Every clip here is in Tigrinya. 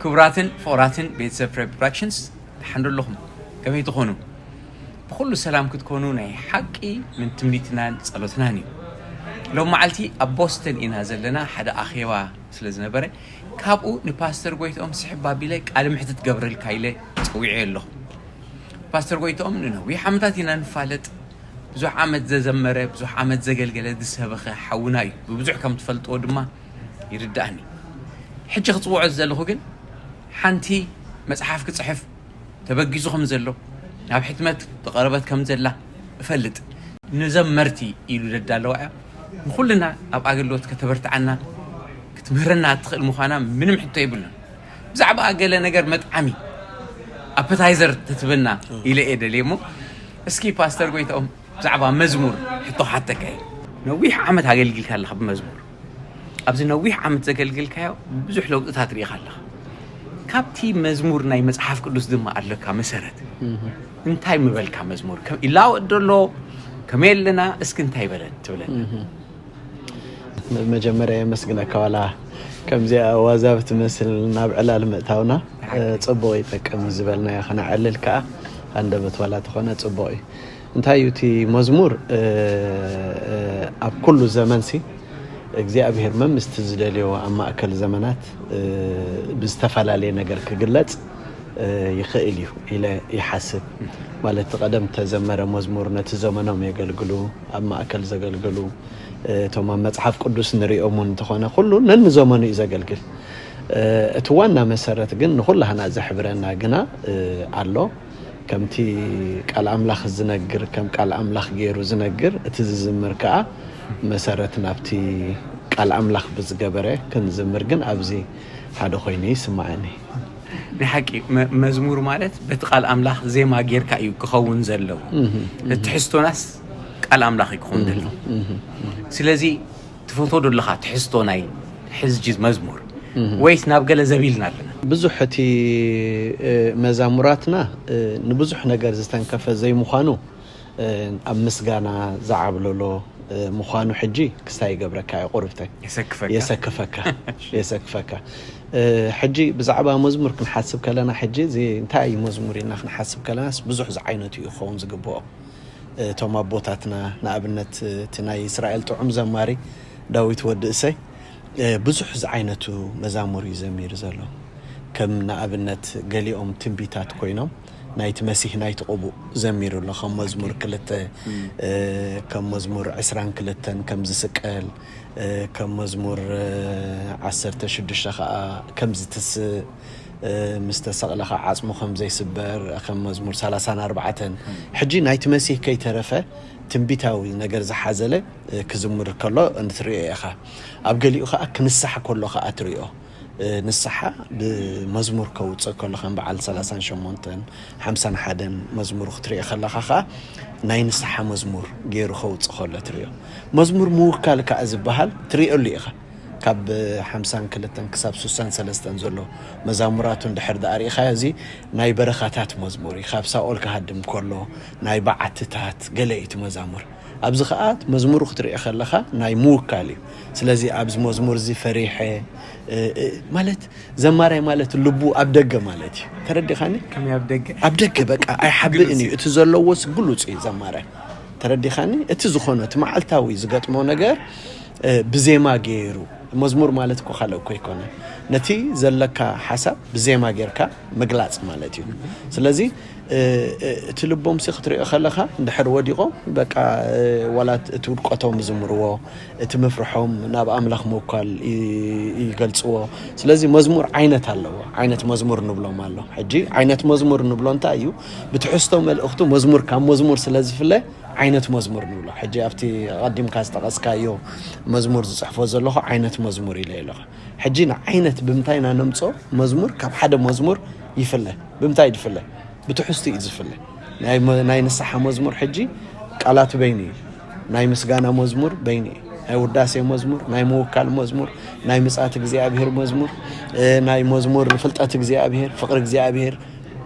ክቡራትን ፍቑራትን ቤተሰብ ፍሬ ፕሮዳክሽንስ፣ ደሓን ዶ ኣለኹም? ከመይ ትኾኑ? ብኹሉ ሰላም ክትኮኑ ናይ ሓቂ ምን ትምኒትናን ጸሎትናን እዩ። ሎም መዓልቲ ኣብ ቦስተን ኢና ዘለና፣ ሓደ ኣኼባ ስለ ዝነበረ ካብኡ ንፓስተር ጎይትኦም ስሕብ ኣቢለ ቃለ ምሕትት ገብረልካ ኢለ ጸዊዐ ኣለኹ። ፓስተር ጎይትኦም ንነዊሕ ዓመታት ኢና ንፋለጥ። ብዙሕ ዓመት ዘዘመረ፣ ብዙሕ ዓመት ዘገልገለ፣ ዝሰበኸ ሓውና እዩ። ብብዙሕ ከም ትፈልጥዎ ድማ ይርዳእኒ። ሕጂ ክጽውዖ ዝደለኹ ግን ሓንቲ መጽሓፍ ክጽሕፍ ተበጊሱ ከም ዘሎ፣ ናብ ሕትመት ዝቐረበት ከም ዘላ እፈልጥ። ንዘመርቲ ኢሉ ዘዳለዋ እያ። ንኹልና ኣብ ኣገልግሎት ከተበርትዓና ክትምህረና እትኽእል ምዃና ምንም ሕቶ የብሉን። ብዛዕባ ገለ ነገር መጥዓሚ ኣፐታይዘር ተትበና ኢለ እየ ደልየ እሞ፣ እስኪ ፓስተር ጎይታኦም ብዛዕባ መዝሙር ሕቶ ክሓተካ እየ። ነዊሕ ዓመት ኣገልጊልካ ኣለኻ ብመዝሙር። ኣብዚ ነዊሕ ዓመት ዘገልገልካዮ ብዙሕ ለውጥታት ርኢኻ ኣለኻ። ካብቲ መዝሙር ናይ መጽሓፍ ቅዱስ ድማ ኣለካ መሰረት። እንታይ ምበልካ መዝሙር ከም ይላወጥ ደሎ ከመይ ኣለና እስኪ እንታይ በለን ትብለና? መጀመርያ የመስግነካ ዋላ ከምዚኣ ዋዛ ብትመስል ናብ ዕላል ምእታውና። እ፣ ጽቡቕ ይጠቅም እዩ ዝበልናዮ ከነዕልል ከኣ፣ ኣንደበት ዋላ ተኾነ ጽቡቕ እዩ። እንታይ እዩ እቲ መዝሙር? እ፣ እ፣ ኣብ ኩሉ ዘመንሲ እግዚኣብሔር መምስቲ ዝደልዮ ኣብ ማእከል ዘመናት፣ እ፣ ብዝተፈላለየ ነገር ክግለጽ፣ እ፣ ይኽእል እዩ ኢለ ይሓስብ። ማለት እቲ ቀደም ተዘመረ መዝሙር ነቲ ዘመኖም የገልግሉ፣ ኣብ ማእከል ዘገልግሉ፣ እ፣ እቶም ኣብ መጽሓፍ ቅዱስ ንሪኦም እውን እንተኾነ ኩሉ ነንዘመኑ እዩ ዘገልግል። እ፣ እቲ ዋና መሰረት ግን ንኹላህና ዘሕብረና ግና፣ እ፣ ኣሎ። ከምቲ ቃል ኣምላኽ ዝነግር፣ ከም ቃል ኣምላኽ ገይሩ ዝነግር፣ እቲ ዝዝምር ከኣ መሰረት ናብቲ ቃል ኣምላኽ ብዝገበረ ክንዝምር ግን ኣብዚ ሓደ ኮይኑ ይስምዓኒ። ናይ ሓቂ መ- መዝሙር ማለት በቲ ቃል ኣምላኽ ዜማ ጌርካ እዩ ክኸውን ዘለዎ። እቲ ትሕዝቶናስ ቃል ኣምላኽ እዩ ክኸውን ዘለዎ። ስለዚ ትፈትዎ ዶ ኣለኻ ትሕዝቶ ናይ ሕዝጂ መዝሙር ወይስ ናብ ገለ ዘቢልና ኣለና? ብዙሕ እቲ፣ እ፣ መዛሙራትና፣ እ፣ ንብዙሕ ነገር ዝተንከፈ ዘይምዃኑ፣ እ፣ ኣብ ምስጋና ዝዓብለሎ፣ እ፣ ምዃኑ ሕጂ ክስታይ ይገብረካ እዩ ቁርብተይ። የሰክፈካ። የሰክፈካ። የሰክፈካ። እ፣ ሕጂ ብዛዕባ መዝሙር ክንሓስብ ከለና፣ ሕጂ እዚ እንታይ እዩ መዝሙር ኢልና ክንሓስብ ከለናስ ብዙሕ ዝዓይነቱ እዩ ክኸውን ዝግብኦ። እቶም ኣቦታትና ንኣብነት እቲ ናይ እስራኤል ጥዑም ዘማሪ ዳዊት ወዲ እሰይ፣ እ፣ ብዙሕ ዝዓይነቱ መዛሙር እዩ ዘሚሩ ዘሎ። ከም ንኣብነት ገሊኦም ትንቢታት ኮይኖም ናይቲ መሲህ ናይቲ ቅቡእ ዘሚሩ ኣሎ። ከም መዝሙር ክልተ፣ እ፣ ከም መዝሙር ዕስራን ክልተን ከም ዝስቀል፣ እ፣ ከም መዝሙር፣ እ፣ ዓሰርተ ሽዱሽተ ኸዓ ከም ዝትስእ፣ እ፣ ምስ ተሰቕለ ኸዓ ዓጽሙ ከም ዘይስበር፣ ከም መዝሙር ሰላሳን ኣርባዕተን። ሕጂ ናይቲ መሲህ ከይተረፈ ትንቢታዊ ነገር ዝሓዘለ፣ እ፣ ክዝምር ከሎ እንትርእዮ ኢኻ። ኣብ ገሊኡ ኸዓ ክንሳሕ ከሎ ኸዓ ትርእዮ። እ፣ ንስሓ ብመዝሙር ከውፅእ ከሎ ከም በዓል ሰላሳን ሸሞንተን ሓምሳን ሓደን መዝሙር ክትርኢ ከለኻ ኸዓ ናይ ንስሓ መዝሙር ገይሩ ከውፅእ ከሎ ትርእዮ። መዝሙር ምውካል ከዓ ዝበሃል ትርእየሉ ኢኻ። ካብ ሓምሳን ክልተን ክሳብ ስሳን ሰለስተን ዘሎ መዛሙራቱ እንድሕር ደኣ ርኢኻዮ፣ እዚ ናይ በረኻታት መዝሙር እዩ። ካብ ሳኦል ክሃድም ከሎ ናይ በዓትታት ገለ እዩ እቲ መዛሙር። ኣብዚ ኸዓ መዝሙሩ ክትርኢ ከለኻ ናይ ምውካል እዩ። ስለዚ ኣብዚ መዝሙር እዚ ፈሪሐ፣ እ፣ እ፣ ማለት ዘማራይ ማለት ልቡ ኣብ ደገ ማለት እዩ። ተረዲኻኒ? ከመይ ኣብ ደገ? ኣብ ደገ በቃ ኣይሓብእን እዩ። እቲ ዘለዎስ ግሉጽ እዩ ዘማራይ። ተረዲኻኒ? እቲ ዝኾነ እቲ መዓልታዊ ዝገጥሞ ነገር፣ እ፣ ብዜማ ገይሩ፣ መዝሙር ማለት እኮ ካልእ እኮ ኣይኮነን። ነቲ ዘለካ ሓሳብ ብዜማ ጌርካ ምግላጽ ማለት እዩ። ስለዚ፣ እ፣ እ፣ እቲ ልቦምሲ ክትሪኦ ከለኻ እንድሕር ወዲቖም በቃ፣ እ፣ ዋላ እቲ ውድቀቶም ዝዝምርዎ፣ እቲ ምፍርሖም ናብ ኣምላኽ ምውካል ይ-፣ ይገልጽዎ። ስለዚ መዝሙር ዓይነት ኣለዎ። ዓይነት መዝሙር ንብሎም ኣሎ። ሕጂ ዓይነት መዝሙር ንብሎ እንታይ እዩ? ብትሕዝቶ መልእኽቱ መዝሙር ካብ መዝሙር ስለ ዝፍለ ዓይነት መዝሙር ንብሎ። ሕጂ ኣብቲ ኣቐዲምካ ዝጠቐስካዮ መዝሙር ዝጽሕፎ ዘለኹ ዓይነት መዝሙር ኢለ ኣለኹ። ሕጂ ንዓይነት ብምንታይ ኢና ነምጽኦ? መዝሙር ካብ ሓደ መዝሙር ይፍለ። ብምንታይ ይፍለ? ብትሕዝቱ እዩ ዝፍለ። ናይ መ-፣ ናይ ንስሓ መዝሙር ሕጂ ቃላቱ በይኑ እዩ። ናይ ምስጋና መዝሙር በይኑ እዩ። ናይ ውዳሴ መዝሙር፣ ናይ ምውካል መዝሙር፣ ናይ ምጽኣት እግዚኣብሔር መዝሙር፣ እ፣ ናይ መዝሙር ፍልጠት እግዚኣብሔር፣ ፍቕሪ እግዚኣብሔር፣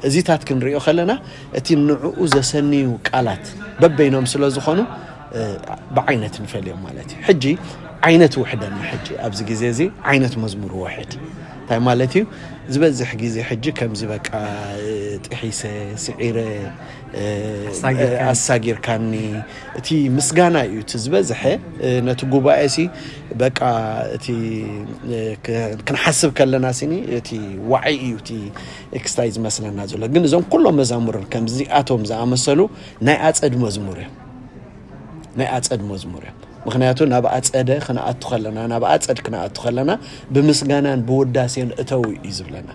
እዚታት ክንሪኦ ከለና እቲ ንዕኡ ዘሰንዩ ቃላት በበይኖም ስለ ዝኾኑ፣ እ፣ ብዓይነት ንፈልዮም ማለት እዩ። ሕጂ ዓይነት ውሕደና፣ ሕጂ ኣብዚ ግዜ እዚ ዓይነት መዝሙር ውሕድ። እታ ማለት እዩ። ዝበዝሕ ግዜ ሕጂ ከምዚ በቃ ጥሒሰ፣ ስዒረ፣ ኣሳጊርካኒ። ኣሳጊርካኒ፣ እቲ ምስጋና እዩ እቲ ዝበዝሐ። ነቲ ጉባኤ ሲ በቃ እቲ ክንሓስብ ከለና ሲኒ እቲ ዋዒ እዩ እቲ ክስታይ ዝመስለና ዘሎ። ግን እዞም ኩሎም መዛሙር ከምዚኣቶም ዝኣመሰሉ ናይ ኣጸድ መዝሙር እዮም። ናይ ኣጸድ መዝሙር እዮም። ምኽንያቱ ናብ ኣጸደ ክንኣቱ ከለና፣ ናብ ኣጸድ ክንኣቱ ከለና፣ ብምስጋናን ብውዳሴን እተው እዩ ዝብለና።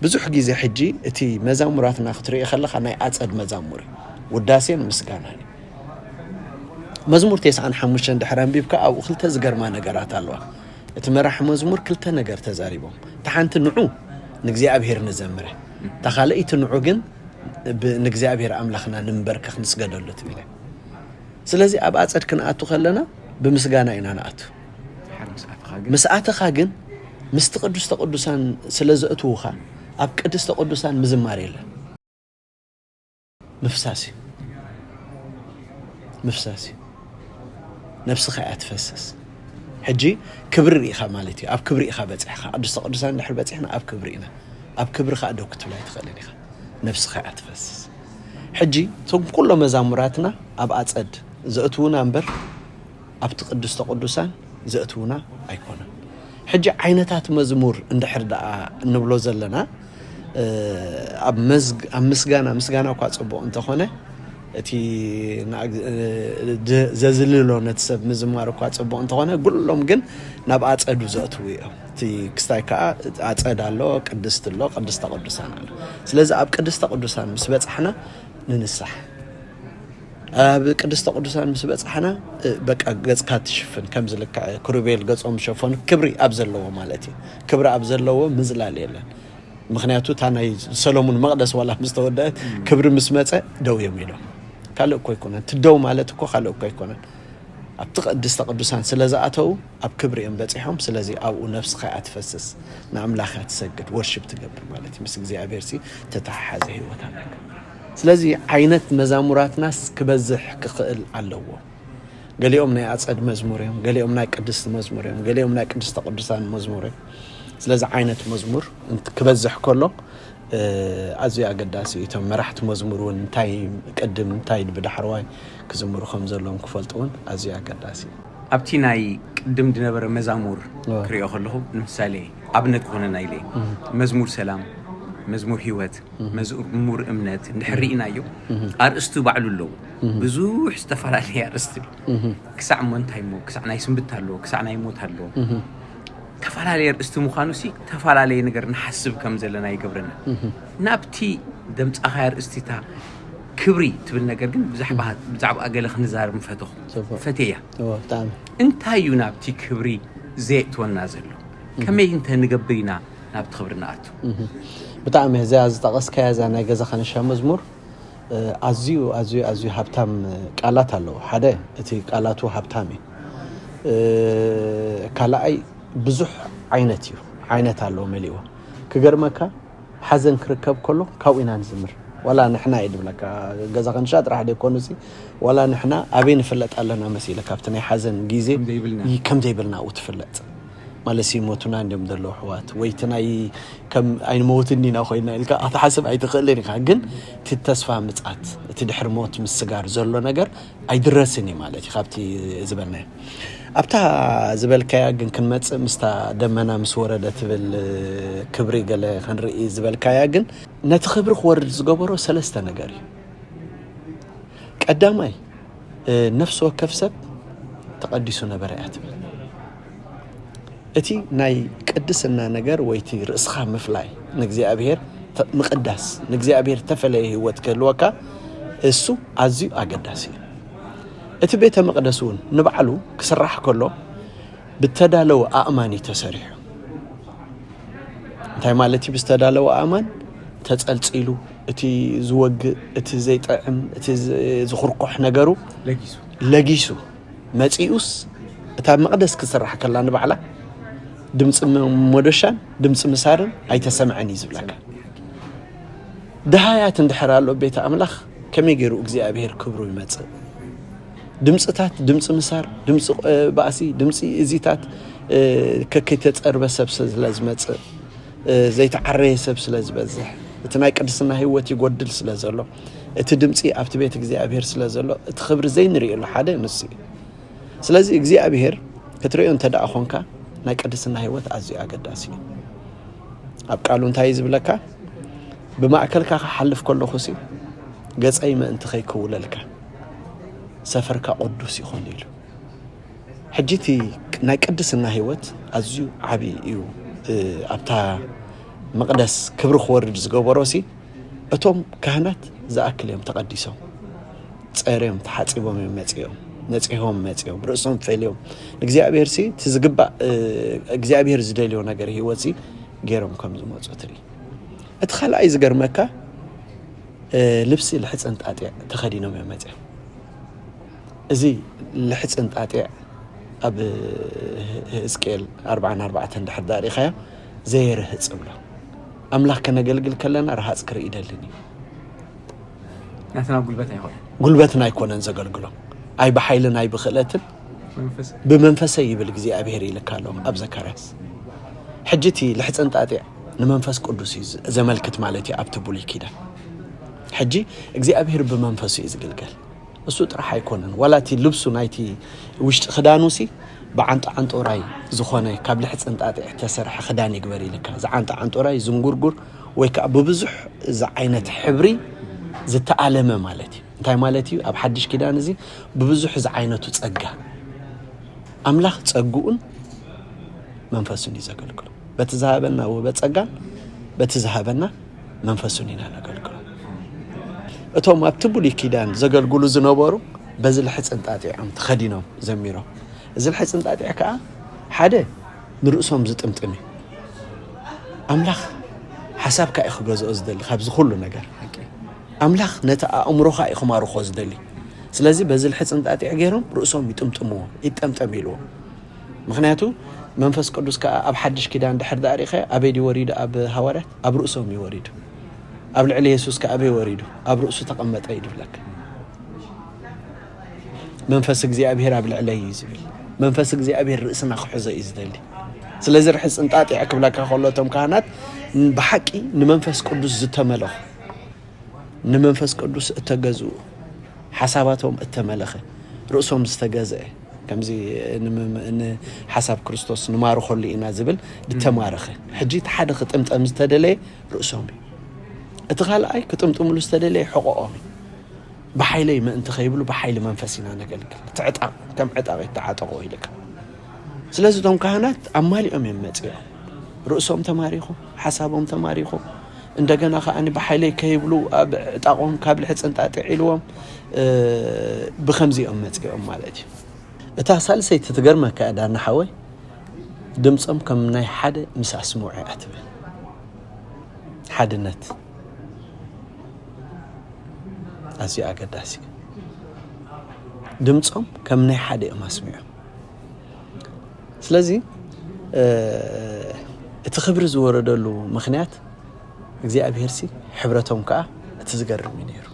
ብዙሕ ግዜ ሕጂ እቲ መዛሙራትና ክትርኢ ከለኻ ናይ ኣጸድ መዛሙር እዩ። ውዳሴን ምስጋናን እዩ። መዝሙር ተስዓን ሓሙሽተን ድሕሪ ኣንቢብካ ኣብኡ ክልተ ዝገርማ ነገራት ኣለዋ። እቲ መራሒ መዝሙር ክልተ ነገር ተዛሪቦም። እታ ሓንቲ ንዑ ንእግዚኣብሔር ንዘምረ። እታ ካልኣይቲ ንዑ ግን ብ-፣ ንእግዚኣብሔር ኣምላኽና ንንበርከኽ ንስገደሉ ትብል እያ። ስለዚ ኣብ ኣጸድ ክንኣቱ ከለና ብምስጋና ኢና ንኣቱ። ድሓር ምስ ኣተኻ ግን ምስኣተኻ ግን ምስቲ ቅዱስተ ቅዱሳን ስለ ዘእትውኻ ኣብ ቅድስተ ቅዱሳን ምዝማር የለን። ምፍሳስ እዩ። ምፍሳስ እዩ። ነብስኻ እያ ትፈስስ። ሕጂ ክብሪ ርኢኻ ማለት እዩ። ኣብ ክብሪ ኢኻ በጺሕኻ። ቅድስተ ቅዱሳን ድሕሪ በጺሕና ኣብ ክብሪ ኢና። ኣብ ክብሪ ኸኣ ደው ክትብል ኣይትኽእልን ኢኻ። ነብስኻ እያ ትፈስስ። ሕጂ እቶም ኩሎ መዛሙራትና ኣብ ኣጸድ ዘእትዉና እምበር ኣብቲ ቅድስተ ቅዱሳን ዘእትዉና ኣይኮነን። ሕጂ ዓይነታት መዝሙር እንድሕር ደኣ እንብሎ ዘለና፣ እ፣ ኣብ መዝግ-፣ ኣብ ምስጋና፣ ምስጋና እኳ ጽቡቕ እንተኾነ፣ እቲ ንኣግ-፣ እ፣ ድ-፣ ዘዝልሎ ነቲ ሰብ ምዝማር እኳ ጽቡቕ እንተኾነ፣ ኩሎም ግን ናብ ኣጸዱ ዘእትዉ እዮም። እቲ ክስታይ ከኣ ኣጸድ ኣሎ፣ ቅድስቲ ኣሎ፣ ቅድስተ ቅዱሳን ኣሎ። ስለዚ ኣብ ቅድስተ ቅዱሳን ምስ በጻሕና ንንሳሕ። ኣብ ቅድስተ ቅዱሳን ምስ በጻሕና፣ እ፣ በቃ ገጽካ ትሽፍን፣ ከምዚ ልክዕ ክሩቤል ገጾም ሸፈኑ፣ ክብሪ ኣብ ዘለዎ ማለት እዩ። ክብሪ ኣብ ዘለዎ ምዝላል የለን። ምኽንያቱ እታ ናይ ሰሎሙን መቕደስ ዋላ ምስ ተወደአት፣ ክብሪ ምስ መጸ ደው እዮም ኢሎም። ካልእ እኮ ኣይኮነን። ትደው ማለት እኮ ካልእ እኮ ኣይኮነን። ኣብቲ ቅድስተ ቅዱሳን ስለ ዝኣተው ኣብ ክብሪ እዮም በጺሖም። ስለዚ ኣብኡ ነፍስኻ እያ ትፈስስ፣ ንኣምላኽ እያ ትሰግድ፣ ወርሺፕ ትገብር ማለት እዩ። ምስ እግዚኣብሔር ሲ ተተሓሓዘ ህይወት ኣለካ። ስለዚ ዓይነት መዛሙራትናስ ክበዝሕ ክኽእል ኣለዎ። ገሊኦም ናይ ኣጸድ መዝሙር እዮም፣ ገሊኦም ናይ ቅድስቲ መዝሙር እዮም፣ ገሊኦም ናይ ቅድስተ ቅዱሳን መዝሙር እዮም። ስለዚ ዓይነት መዝሙር እንት-፣ ክበዝሕ ከሎ፣ እ፣ ኣዝዩ ኣገዳሲ እዩ። እቶም መራሕቲ መዝሙር እውን እንታይ ቅድም እንታይ ብዳሕረዋይ ክዝምሩ ከም ዘለዎም ክፈልጡ እውን ኣዝዩ ኣገዳሲ እዩ። ኣብቲ ናይ ቅድም ዝነበረ መዛሙር እወ። ክሪኦ ከለኹ፣ ንምሳሌ ኣብነት ክኾነና ኢለ እየ። እህ። መዝሙር ሰላም፣ መዝሙር ህይወት፣ እህ። መዝሙር እምነት እንድሕር እህ። ርኢናዮ፣ እህ። ኣርእስቱ ባዕሉ ኣለዎ። እህ። ብዙሕ ዝተፈላለየ ኣርእስቲ ኣሎ። እህ። ክሳዕ እሞ እንታይ እሞ፣ ክሳዕ ናይ ስንብት ኣሎ፣ ክሳዕ ናይ ሞት ኣሎ። እህ። ተፈላለየ ኣርእስቲ ምዃኑ ሲ ተፈላለየ ነገር ንሓስብ ከም ዘለና ይገብረና። እህ። ናብቲ ደምጻኻያ ኣርእስቲ እታ ክብሪ ትብል ነገር ግን ብዛዕባ፣ እህ። ብዛዕባኣ ገለ ክንዛረብ ምፈተኹ። ጽቡቕ። ፈትየያ። እወ፣ ብጣዕሚ። እንታይ እዩ ናብቲ ክብሪ ዘየእትወና ዘሎ? እህ። ከመይ እንተ ንገብር ኢና ናብቲ ክብሪ ንኣቱ? እህ። ብጣዕሚ እዚኣ ዝጠቐስካያ እዛ ናይ ገዛ ከነሻ መዝሙር፣ እ፣ ኣዝዩ፣ ኣዝዩ፣ ኣዝዩ ሃብታም ቃላት ኣለዎ። ሓደ፣ እቲ ቃላቱ ሃብታም እዩ። እ፣ ካልኣይ፣ ብዙሕ ዓይነት እዩ። ዓይነት ኣለዎ መሊእዎ። ክገርመካ፣ ሓዘን ክርከብ ከሎ ካብኡ ኢና ንዝምር። ዋላ ንሕና እዩ ድብለካ፣ ገዛ ከንሻ ጥራሕ ደይኮኑሲ፣ ዋላ ንሕና ኣበይ ንፍለጥ ኣለና መሲለ፣ ካብቲ ናይ ሓዘን ግዜ ከም ዘይብልና። ይ-፣ ከም ዘይብልና ኣብኡ ትፍለጥ። ማለት ይሞቱና እንዲዮም ዘለዉ ኣሕዋት፣ ወይ እቲ ናይ ከም ኣይንመውትን ኢና ኮይና ኢልካ ክትሓስብ ኣይትኽእልን ኢኻ። ግን እቲ ተስፋ ምጽኣት፣ እቲ ድሕሪ ሞት ምስጋር ዘሎ ነገር ኣይድረስን እዩ ማለት እዩ፣ ካብቲ ዝበልናዮ። ኣብታ ዝበልካያ ግን ክንመጽእ፣ ምስታ ደመና ምስ ወረደ ትብል ክብሪ ገለ ክንርኢ ዝበልካያ ግን፣ ነቲ ክብሪ ክወርድ ዝገበሮ ሰለስተ ነገር እዩ። ቀዳማይ፣ እ፣ ነፍሲ ወከፍ ሰብ ተቐዲሱ ነበረ እያ ትብል። እቲ ናይ ቅድስና ነገር ወይ እቲ ርእስኻ ምፍላይ፣ ንእግዚኣብሔር ተ-፣ ምቕዳስ፣ ንእግዚኣብሔር ተፈለየ ህይወት ክህልወካ፣ እሱ ኣዝዩ ኣገዳሲ እዩ። እቲ ቤተ መቕደስ እውን ንባዕሉ ክስራሕ ከሎ ብተዳለወ ኣእማን እዩ ተሰሪሑ። እንታይ ማለት እዩ ብዝተዳለወ ኣእማን? ተጸልጺሉ፣ እቲ ዝወግእ፣ እቲ ዘይጥዕም፣ እቲ ዝ-፣ ዝኹርኩሕ ነገሩ ለጊሱ። ለጊሱ መጺኡስ፣ እታ መቕደስ ክትስራሕ ከላ ንባዕላ ድምጺ ም-፣ መዶሻን ድምጺ ምሳርን ኣይተሰምዐን እዩ ዝብለካ። ደሃያት እንድሕር ኣሎ ቤተ ኣምላኽ ከመይ ገይሩ እግዚኣብሔር ክብሩ ይመጽእ? ድምጽታት፣ ድምጺ ምሳር፣ ድምጺ፣ እ፣ ባእሲ፣ ድምጺ እዚታት፣ እ፣ ከከይተጸርበ ሰብ ስለ ዝመጽእ፣ ዘይተዓረየ ሰብ ስለ ዝበዝሕ፣ እቲ ናይ ቅድስና ህይወት ይጎድል ስለ ዘሎ፣ እቲ ድምፂ ኣብቲ ቤት እግዚኣብሔር ስለ ዘሎ፣ እቲ ክብሪ ዘይንርእየሉ ሓደ ንሱ እዩ። ስለዚ እግዚኣብሔር ክትርእዮ እንተ ደኣ ኾንካ፣ ናይ ቅድስና ህይወት ኣዝዩ ኣገዳሲ እዩ። ኣብ ቃሉ እንታይ እዩ ዝብለካ? "ብማእከልካ ክሓልፍ ከለኹ ሲ ገጸይ ምእንቲ ከይክውለልካ ሰፈርካ ቅዱስ ይኾን" ኢሉ። ሕጂ እቲ ናይ ቅድስና ህይወት ኣዝዩ ዓቢ እዩ። ኣብታ መቕደስ ክብሪ ክወርድ ዝገበሮ ሲ እቶም ካህናት ዝኣክል እዮም ተቐዲሶም፣ ጸርዮም ተሓጺቦም እዮም መጺኦም፣ ነጺሆም መጺኦም፣ ርእሶም ፈልዮም ንእግዚኣብሔር ሲ እቲ ዝግባእ እግዚኣብሔር ዝደልዮ ነገር ህይወት ሲ ገይሮም ከም ዝመጹ ትርኢ። እቲ ካልኣይ ዝገርመካ ልብሲ ልሕጽን ጣጢዕ ተኸዲኖም እዮም መጺኦም። እዚ ልሕጽን ጣጢዕ ኣብ ህዝቅኤል ኣርባዓን ኣርባዕተን ድሕር ዳሪኻዮ ዘየርህጽ ብሎ። ኣምላኽ ከነገልግል ከለና ረሃጽ ክርኢ ይደልን እዩ። ናትና ጉልበት ኣይኮነ ጉልበትና ኣይኮነን ዘገልግሎ፣ ኣይ ብሓይልን ኣይ ብክእለትን መንፈስ ብመንፈሰይ ይብል እግዚኣብሔር ይልካ ኣሎ ኣብ ዘካርያስ። ሕጂ እቲ ልሕጽን ጣጢዕ ንመንፈስ ቅዱስ እዩ ዘመልክት ማለት እዩ ኣብቲ ብሉይ ኪዳን። ሕጂ እግዚኣብሔር ብመንፈሱ እዩ ዝግልገል። እሱ ጥራሕ ኣይኮነን፣ ዋላ እቲ ልብሱ ናይቲ ውሽጢ ክዳኑ ሲ ብዓንጦ ዓንጦራይ ዝኾነ ካብ ልሕጽን ጣጢዕ ተሰርሐ ክዳን ይግበር ይልካ። እዚ ዓንጦ ዓንጦራይ ዝንጉርጉር ወይ ከዓ ብብዙሕ እዚ ዓይነት ሕብሪ ዝተኣለመ ማለት እዩ። እንታይ ማለት እዩ? ኣብ ሓድሽ ኪዳን እዚ ብብዙሕ እዚ ዓይነቱ ጸጋ ኣምላኽ ጸግኡን መንፈሱን እዩ ዘገልግሎ። በቲ ዝሃበና ውህበ ጸጋን በቲ ዝሃበና መንፈሱን ኢና ነገልግሎ። እቶም ኣብቲ ብሉይ ኪዳን ዘገልግሉ ዝነበሩ በዚ ልሕጽን ጣጢዖም ተኸዲኖም ዘሚሮም። እዚ ልሕጽን ጣጢዕ ከዓ ሓደ ንርእሶም ዝጥምጥም እዩ። ኣምላኽ ሓሳብካ እዩ ክገዝኦ ዝደሊ ካብዚ ኩሉ ነገር። ኣምላኽ ነቲ ኣእምሮኻ እዩ ክማርኾ ዝደሊ። ስለዚ በዚ ልሕጽን ጣጢዕ ገይሮም ርእሶም ይጥምጥምዎ፣ ይጠምጠም ኢልዎ። ምክንያቱ መንፈስ ቅዱስ ከዓ ኣብ ሓድሽ ኪዳን ድሕር ዳኣ ሪእኻዮ ኣበይ ድዩ ወሪዱ? ኣብ ሃዋርያት ኣብ ርእሶም እዩ ወሪዱ። ኣብ ልዕሊ የሱስ ከዓ ኣበይ ወሪዱ? ኣብ ርእሱ ተቐመጠ እዩ ዝብለካ። መንፈስ እግዚኣብሔር ኣብ ልዕለይ እዩ ዝብል። መንፈስ እግዚኣብሔር ርእስና ክሕዞ እዩ ዝደሊ። ስለዚ ርሕጽን ጣጢዕ ክብለካ ከሎ እቶም ካህናት ብሓቂ ንመንፈስ ቅዱስ ዝተመለኹ፣ ንመንፈስ ቅዱስ እተገዝኡ፣ ሓሳባቶም እተመለኸ፣ ርእሶም ዝተገዝአ፣ ከምዚ ንመም- ንሓሳብ ክርስቶስ ንማርኸሉ ኢና ዝብል ዝተማረኸ። ሕጂ እቲ ሓደ ክጥምጠም ዝተደለየ ርእሶም እዩ። እቲ ካልኣይ ክጥምጥምሉ ዝተደለየ ሕቖኦም እዩ። ብሓይለይ ምእንቲ ከይብሉ ብሓይሊ መንፈስ ኢና ነገልግል። እቲ ዕጣቕ ከም ዕጣቕ ይተዓጠቑ ኢልካ። ስለዚ እቶም ካህናት ኣማሊኦም እዮም መጺኦም። ርእሶም ተማሪኹ፣ ሓሳቦም ተማሪኹ፣ እንደገና ከዓ ብሓይለይ ከይብሉ ኣብ ዕጣቖም ካብ ልሕጽን ጣጢዕ ኢልዎም ብከምዚኦም መጺኦም ማለት እዩ። እታ ሳልሰይቲ ትገርመካ እያ ዳና ሓወይ፣ ድምፆም ከም ናይ ሓደ ምስ ኣስምዑ እያ ትብል። ሓድነት ኣዝዩ ኣገዳሲ እዩ። ድምፆም ከም ናይ ሓደ እዮም ኣስሚዖም። ስለዚ እቲ ክብሪ ዝወረደሉ ምክንያት እግዚኣብሄርሲ ሕብረቶም ከዓ እቲ ዝገርም እዩ ነይሩ።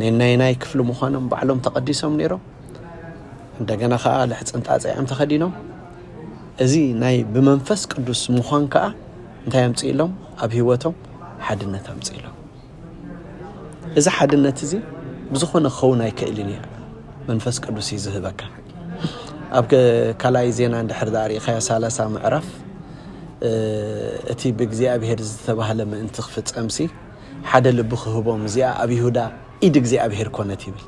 ነናይናይ ክፍሊ ምዃኖም ባዕሎም ተቐዲሶም ነይሮም። እንደገና ከዓ ልሕፅን ጣፀ እዮም ተኸዲኖም። እዚ ናይ ብመንፈስ ቅዱስ ምዃን ከዓ እንታይ ኣምፅእሎም? ኣብ ህይወቶም ሓድነት ኣምፅእሎም። እዚ ሓድነት እዚ ብዝኾነ ክኸውን ኣይክእልን እዩ። መንፈስ ቅዱስ እዩ ዝህበካ። ኣብ ካልኣይ ዜና እንድሕር ዳኣ ርኢኻዮ ሰላሳ ምዕራፍ እቲ ብእግዚኣብሔር ዝተባህለ ምእንቲ ክፍጸምሲ ሓደ ልቢ ክህቦም እዚኣ ኣብ ይሁዳ ኢድ እግዚኣብሔር ኮነት ይብል።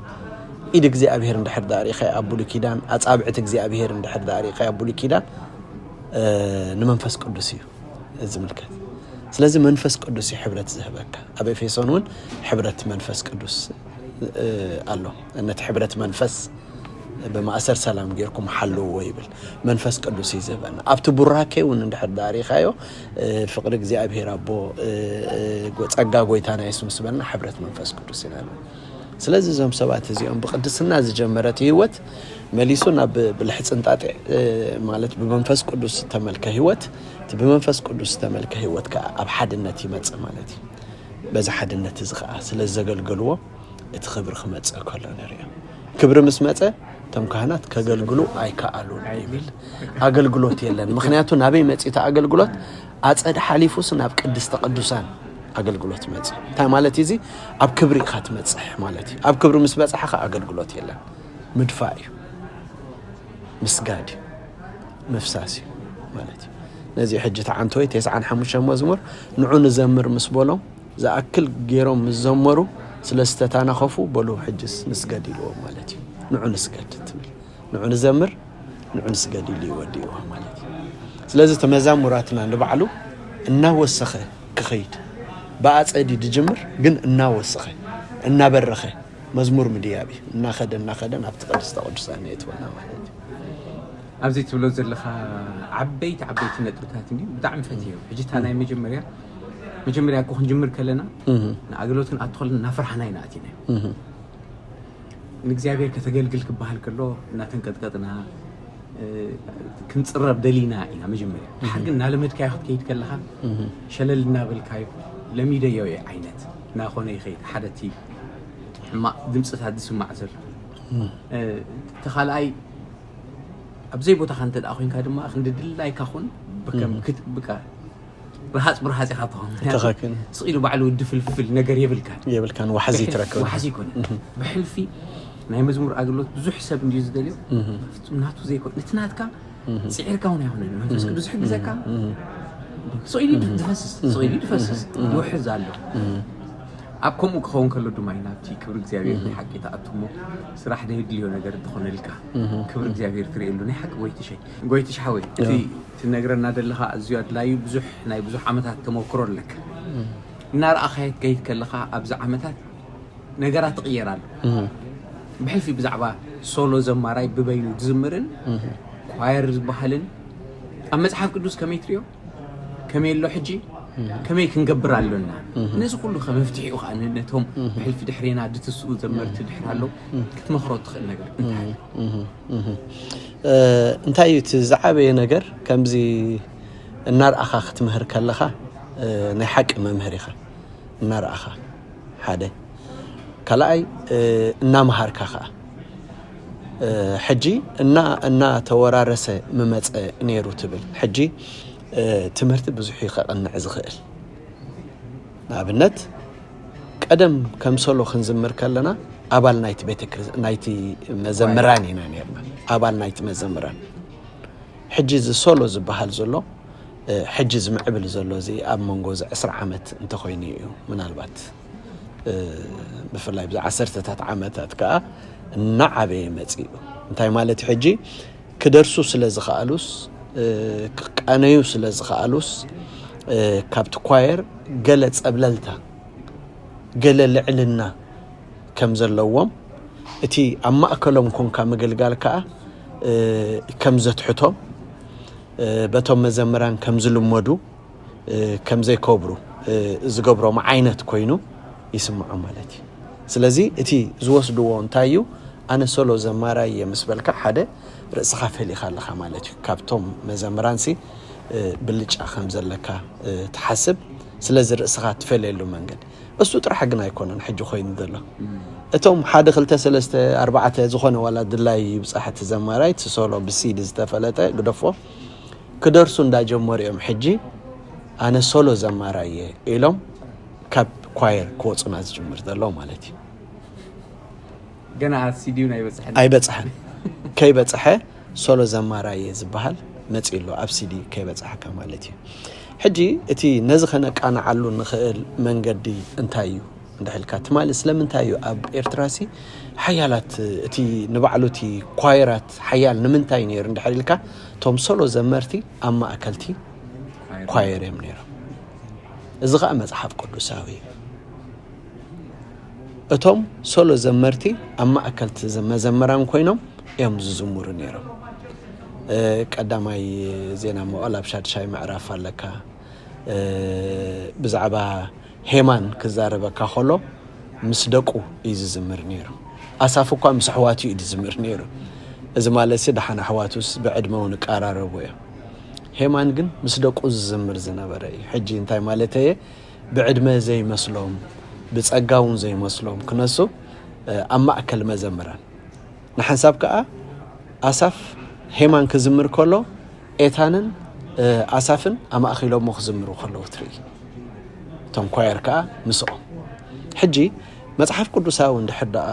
ኢድ እግዚኣብሔር እንድሕር ዳኣ ርኢኻዮ ኣብ ብሉይ ኪዳን ኣጻብዕቲ እግዚኣብሔር እንድሕር ዳኣ ርኢኻዮ ኣብ ብሉይ ኪዳን ንመንፈስ ቅዱስ እዩ ዝምልከት። ስለዚ መንፈስ ቅዱስ እዩ ሕብረት ዝህበካ። ኣብ ኤፌሶን እውን ሕብረት መንፈስ ቅዱስ ኣሎ። ነቲ ሕብረት መንፈስ ብማእሰር ሰላም ጌርኩም ሓልውዎ ይብል። መንፈስ ቅዱስ እዩ ዝህበና። ኣብቲ ቡራኬ እውን እንድሕር ዳኣ ርኢኻዮ ፍቕሪ እግዚኣብሔር ኣቦ፣ ጸጋ ጎይታና የሱስ ምስ በልና ሕብረት መንፈስ ቅዱስ ኢና ንብል። ስለዚ እዞም ሰባት እዚኦም ብቅድስና ዝጀመረት ህይወት መሊሱ ናብ ብልሕፅን ጣጢዕ ማለት ብመንፈስ ቅዱስ ዝተመልከ ህይወት፣ እቲ ብመንፈስ ቅዱስ ዝተመልከ ህይወት ከዓ ኣብ ሓድነት ይመፅእ ማለት እዩ። በዚ ሓድነት እዚ ከዓ ስለ ዘገልገልዎ እቲ ክብሪ ክመፅእ ከሎ ንሪኦ። ክብሪ ምስ መፀ እቶም ካህናት ከገልግሉ ኣይከኣሉን ይብል። ኣገልግሎት የለን። ምክንያቱ ናበይ መፂኡ እቲ ኣገልግሎት? ኣፀደ ሓሊፉስ ናብ ቅድስተ ቅዱሳን ኣገልግሎት መፂኡ። እንታይ ማለት እዩ? እዚ ኣብ ክብሪ ኢኻ ትመፅሕ ማለት እዩ። ኣብ ክብሪ ምስ በፃሕኻ ኣገልግሎት የለን። ምድፋእ እዩ፣ ምስጋድ እዩ፣ ምፍሳስ እዩ ማለት እዩ። ነዚ ሕጂ ተዓንተወይ ተስዓን ሓሙሽተ መዝሙር ንዑ ንዘምር ምስ በሎም ዝኣክል ገይሮም ምስ ዘመሩ ስለ ዝተታናኸፉ በሉ ሕጅስ ንስገድ ኢልዎም ማለት እዩ። ንዑ ንስገድ ትብል፣ ንዑ ንዘምር፣ ንዑ ንስገድ ኢሉ ይወድእዎ ማለት እዩ። ስለዚ ተመዛሙራትና ንባዕሉ እናወሰኸ ክኸይድ ብኣጸዲ ድጅምር ግን እናወሰኸ እናበረኸ መዝሙር ምድያብ እዩ። እናኸደ እናኸደ ናብቲ ቅድስተ ቅዱሳን የእትወና ማለት እዩ። ኣብዚ ትብሎ ዘለኻ ዓበይቲ ዓበይቲ ነጥብታት እንዲ ብጣዕሚ ፈትዮ። ሕጂ እታ ናይ መጀመርያ መጀመርያ እኮ ክንጅምር ከለና ንኣገልግሎት ክንኣቱ ከለና እናፈርሓና ኢና ኣቲና። ንእግዚኣብሔር ከተገልግል ክበሃል ከሎ እናተንቀጥቀጥና ክንፅረር ደሊና ኢና መጀመርያ። ድሓር ግን እናለመድካዮ ክትከይድ ከለኻ ሸለል እናበልካዮ ለሚደዮ እየ ዓይነት እናኾነ ይኸይድ። ሓደ እቲ ሕማቕ ድምፅታት ዝስማዕ ዘሎ እቲ ካልኣይ ኣብ ዘይቦታኻ እንተ ደኣ ኮይንካ ድማ ክንዲ ድላይካ ኩን ብከም ክት- ብቃ ረሃፅ ብረሃፅ ኢኻ ትኸውን። ምክንያቱ ትኽክል። ስቕ ኢሉ ባዕሉ ድፍልፍል ነገር የብልካን። የብልካን፣ ዋሕዚ ትረክብ። ዋሕዚ ይኮነ። ብሕልፊ ናይ መዝሙር ኣገልግሎት ብዙሕ ሰብ እንድዩ ዝደልዮ። ፍጹም ናቱ ዘይኮነ፣ እቲ ናትካ ጽዒርካ እውን ኣይኮነን። መንፈስ ቅዱስ ዝሕግዘካ ስቕ ኢሉ ድፈስስ፣ ስቕ ኢሉ ድፈስስ፣ ይውሕዝ ኣሎ። ኣብ ከምኡ ክኸውን ከሎ ድማ እዩ ናብቲ ክብሪ እግዚኣብሔር ናይ ሓቂ ትኣቱ እሞ ስራሕ ደየድልዮ ነገር እንትኾነልካ ክብሪ እግዚኣብሔር ትርእየሉ ናይ ሓቂ። ጎይትሸይ፣ ጎይትሽ ሓወይ፣ እቲ ትነግረና ዘለኻ ኣዝዩ ኣድላዩ ብዙሕ ናይ ብዙሕ ዓመታት ተመክሮ ኣለካ። እናረኣኻዮ ትከይድ ከለኻ ኣብዚ ዓመታት ነገራት ትቕየር ኣሎ። ብሕልፊ ብዛዕባ ሶሎ ዘማራይ ብበይኑ ዝዝምርን ኳየር ዝበሃልን ኣብ መጽሓፍ ቅዱስ ከመይ ትሪኦ? ከመይ ኣሎ ሕጂ? ከመይ ክንገብር ኣሎና? ነዚ ኩሉ ከ መፍትሒኡ ከኣ ን- ነቶም ብሕልፊ ድሕሬና ድትስኡ ዘመርቲ ድሕር ኣለዉ ክትመኽሮ ትኽእል ነገር እንታይ ኣሎ? እንታይ እዩ እቲ ዝዓበየ ነገር? ከምዚ እናርኣኻ ክትምህር ከለኻ ናይ ሓቂ መምህር ኢኻ። እናርኣኻ ሓደ፣ ካልኣይ እናመሃርካ ከዓ ሕጂ እና እናተወራረሰ ምመፀ ነይሩ ትብል። ሕጂ ትምህርቲ ብዙሕ እዩ ከቕንዕ ዝኽእል። ንኣብነት ቀደም ከም ሶሎ ክንዝምር ከለና ኣባል ናይቲ ቤተክርስ ናይቲ መዘምራን ኢና ነርና። ኣባል ናይቲ መዘምራን። ሕጂ እዚ ሶሎ ዝበሃል ዘሎ ሕጂ ዝምዕብል ዘሎ እዚ ኣብ መንጎ እዚ ዕስራ ዓመት እንተኮይኑ እዩ ምናልባት ብፍላይ ብዚ ዓሰርተታት ዓመታት ከዓ እናዓበየ መፂኡ። እንታይ ማለት ሕጂ ክደርሱ ስለ ዝኸኣሉስ ክቃነዩ ስለ ዝኸኣሉስ ካብቲ ኳየር ገለ ፀብለልታ ገለ ልዕልና ከም ዘለዎም እቲ ኣብ ማእከሎም ኮንካ ምግልጋል ከዓ ከም ዘትሕቶም በቶም መዘምራን ከም ዝልመዱ ከም ዘይከብሩ ዝገብሮም ዓይነት ኮይኑ ይስምዖም ማለት እዩ። ስለዚ እቲ ዝወስድዎ እንታይ እዩ? ኣነ ሶሎ ዘማራይ እየ ምስ በልካ ሓደ ርእስኻ ፈሊኻ ኣለኻ ማለት እዩ። ካብቶም መዘምራንሲ ብልጫ ከም ዘለካ ትሓስብ። ስለዚ ርእስኻ ትፈልየሉ መንገዲ እሱ ጥራሕ ግን ኣይኮነን ሕጂ ኮይኑ ዘሎ። እቶም ሓደ ክልተ ሰለስተ ኣርባዕተ ዝኾነ ዋላ ድላይ ይብፃሕ እቲ ዘማራይ እቲ ሶሎ ብሲዲ ዝተፈለጠ ግደፎ ክደርሱ እንዳጀመሩ እዮም። ሕጂ ኣነ ሶሎ ዘማራይ እየ ኢሎም ካብ ኳየር ክወፁና ዝጅምር ዘሎ ማለት እዩ። ገና ሲዲውን ኣይበፅሐን። ኣይበፅሐን። ከይበፅሐ ሶሎ ዘማራይ እየ ዝበሃል መፂኡ ኣሎ ኣብ ሲዲ ከይበፅሐካ ማለት እዩ። ሕጂ እቲ ነዚ ከነቃንዓሉ ንኽእል መንገዲ እንታይ እዩ እንድሕልካ ትማሊ ስለምንታይ እዩ ኣብ ኤርትራሲ ሓያላት እቲ ንባዕሉ እቲ ኳየራት ሓያል ንምንታይ ነይሩ እንድሕር ኢልካ እቶም ሶሎ ዘመርቲ ኣብ ማእከልቲ ኳየር እዮም ነይሮም። እዚ ከዓ መፅሓፍ ቅዱሳዊ እዩ። እቶም ሶሎ ዘመርቲ ኣብ ማእከልቲ መዘምራን ኮይኖም እዮም ዝዝምሩ ነይሮም። ቀዳማይ ዜና መዋእል ኣብ ሻድሻይ ምዕራፍ ኣለካ። ብዛዕባ ሄማን ክዛረበካ ከሎ ምስ ደቁ እዩ ዝዝምር ነይሩ። ኣሳፍ እኳ ምስ ኣሕዋቱ እዩ ዝዝምር ነይሩ። እዚ ማለት ሲ ደሓን ኣሕዋቱስ ብዕድመ እውን ይቀራረቡ እዮም። ሄማን ግን ምስ ደቁ ዝዝምር ዝነበረ እዩ። ሕጂ እንታይ ማለተየ? ብዕድመ ዘይመስሎም ብጸጋ እውን ዘይመስሎም ክነሱ ኣብ ማእከል መዘምራን ንሓንሳብ ከኣ ኣሳፍ ሄማን ክዝምር ከሎ ኤታንን ኣሳፍን ኣማእኺሎሞ ክዝምሩ ከለዉ ትርኢ። እቶም ኳየር ከኣ ምስኦም። ሕጂ መጽሓፍ ቅዱሳዊ እንድሕር ደኣ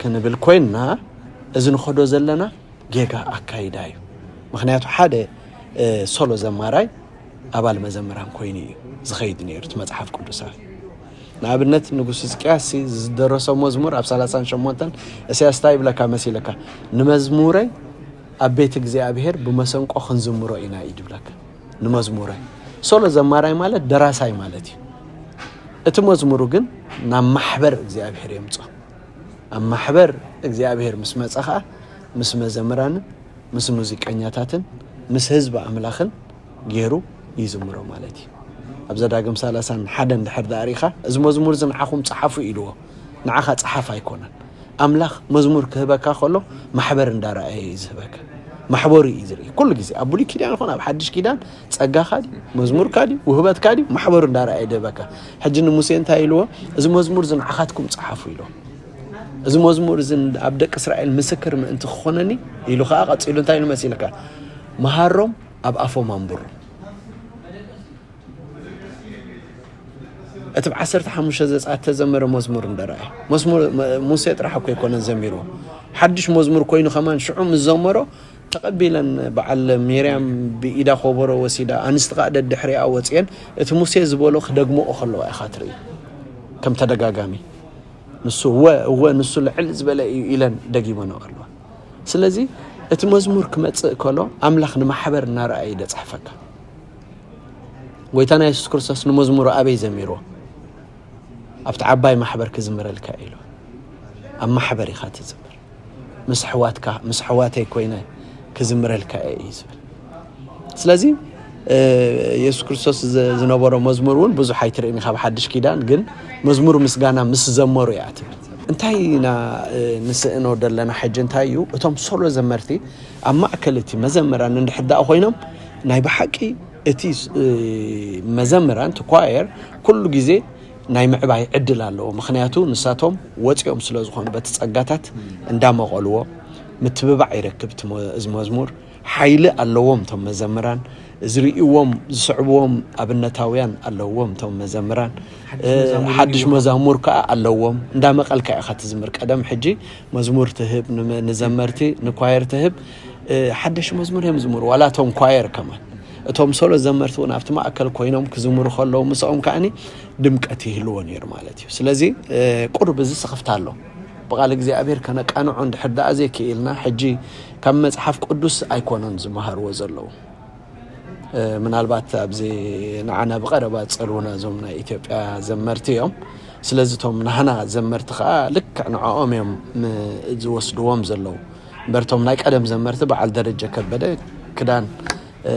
ክንብል ኮይንና፣ እዚ ንኸዶ ዘለና ጌጋ ኣካይዳ እዩ። ምኽንያቱ ሓደ ሶሎ ዘማራይ ኣባል መዘምራን ኮይኑ እዩ ዝኸይድ ነይሩ እቲ መጽሓፍ ቅዱሳዊ። ንኣብነት ንጉስ ህዝቅያስ ዝደረሶ መዝሙር ኣብ ሰላሳን ሸሞንተን፣ እስያስ እንታይ ይብለካ መሲለካ? ንመዝሙረይ ኣብ ቤት እግዚኣብሔር ብመሰንቆ ክንዝምሮ ኢና እዩ ዝብለካ። ንመዝሙረይ ሶሎ ዘማራይ ማለት ደራሳይ ማለት እዩ። እቲ መዝሙሩ ግን ናብ ማሕበር እግዚኣብሔር የምጾ። ኣብ ማሕበር እግዚኣብሔር ምስ መጸ ኸኣ ምስ መዘምራንን ምስ ሙዚቀኛታትን ምስ ህዝቢ ኣምላኽን ገይሩ ይዝምሮ ማለት እዩ። ኣብ ዘዳግም ሰላሳን ሓደን ድሕር ዳኣ ሪኢኻ፣ እዚ መዝሙር እዚ ንዓኹም ጸሓፉ ኢልዎ። ንዓኻ ጸሓፍ ኣይኮነን። ኣምላኽ መዝሙር ክህበካ ከሎ ማሕበር እንዳረኣየ እዩ ዝህበካ። ማሕበሩ እዩ ዝርኢ ኩሉ ግዜ፣ ኣብ ብሉይ ኪዳን ይኹን ኣብ ሓድሽ ኪዳን። ጸጋኻ ድዩ፣ መዝሙርካ ድዩ፣ ውህበትካ ድዩ፣ ማሕበሩ እንዳረኣየ ድህበካ። ሕጂ ንሙሴ እንታይ ኢልዎ? እዚ መዝሙር እዚ ንዓኻትኩም ጸሓፉ ኢልዎ። እዚ መዝሙር እዚ ኣብ ደቂ እስራኤል ምስክር ምእንቲ ክኾነኒ ኢሉ ኸኣ ቀጺሉ እንታይ ኢሉ መሲልካ? መሃሮም፣ ኣብ ኣፎም ኣንብሮም። እቲ ብ ዓሰርተ ሓሙሽተ ዘጸኣት ተዘመረ መዝሙር እንደ ረኣየ፣ መዝሙር ሙሴ ጥራሕ እኮ ኣይኮነን ዘሚርዎ። ሓድሽ መዝሙር ኮይኑ ከማን ሽዑ ምስ ዘመሮ ተቐቢለን፣ በዓል ሚርያም ብኢዳ ኮቦሮ ወሲዳ፣ ኣንስቲ ከኣ ደድሕሪኣ ወጺኤን እቲ ሙሴ ዝበሎ ክደግምኦ ከለዋ ኢኻ ትርኢ። ከም ተደጋጋሚ ንሱ እወ፣ እወ፣ ንሱ ልዕል ዝበለ እዩ ኢለን ደጊመንኦ ኣለዋ። ስለዚ እቲ መዝሙር ክመጽእ ከሎ ኣምላኽ ንማሕበር እናረኣየ ደጽሕፈካ። ጎይታና የሱስ ክርስቶስ ንመዝሙሩ ኣበይ ዘሚርዎ? ኣብቲ ዓባይ ማሕበር ክዝምረልካ ኢሉ። ኣብ ማሕበር ኢኻ ትዝምር። ምስ ኣሕዋትካ፣ ምስ ኣሕዋተይ ኮይነ ክዝምረልካ እየ እዩ ዝብል። ስለዚ የሱስ ክርስቶስ ዝነበሮ መዝሙር እውን ብዙሕ ኣይትርእን ኢኻ ኣብ ሓድሽ ኪዳን። ግን መዝሙር ምስጋና ምስ ዘመሩ እያ ትብል። እንታይ ኢና ንስእኖ ዘለና ሕጂ? እንታይ እዩ? እቶም ሶሎ ዘመርቲ ኣብ ማእከል እቲ መዘምራን እንድሕር ደኣ ኮይኖም፣ ናይ ብሓቂ እቲ መዘምራን እቲ ኳየር ኩሉ ግዜ ናይ ምዕባይ ዕድል ኣለዎ። ምኽንያቱ ንሳቶም ወፂኦም ስለ ዝኾኑ በቲ ፀጋታት እንዳመቐልዎ ምትብባዕ ይረክብ። እዚ መዝሙር ሓይሊ ኣለዎም። እቶም መዘምራን ዝርእይዎም ዝስዕብዎም ኣብነታውያን ኣለዎም። እቶም መዘምራን ሓድሽ መዛሙር ከዓ ኣለዎም። እንዳመቐልካ ኢኻ ትዝምር። ቀደም ሕጂ መዝሙር ትህብ ንዘመርቲ ንኳየር ትህብ ሓደሽ መዝሙር እዮም ዝምሩ። ዋላ እቶም ኳየር ከማን እቶም ሶሎ ዘመርቲ እውን ኣብቲ ማእከል ኮይኖም ክዝምሩ ከለዉ ምስኦም ከዓኒ ድምቀት ይህልዎ ነይሩ ማለት እዩ። ስለዚ ቁሩብ እዚ ስኽፍታ ኣሎ። ብቓል እግዚኣብሔር ከነቃንዖ እንድሕር ደኣ ዘይክኢልና ሕጂ ካብ መጽሓፍ ቅዱስ ኣይኮነን ዝመሃርዎ ዘለዉ። ምናልባት ኣብዚ ንዓና ብቐረባ ዝጸልዉና እዞም ናይ ኢትዮጵያ ዘመርቲ እዮም። ስለዚ እቶም ናህና ዘመርቲ ከኣ ልክዕ ንዕኦም እዮም ዝወስድዎም ዘለዉ። እምበር እቶም ናይ ቀደም ዘመርቲ በዓል ደረጀ ከበደ ክዳን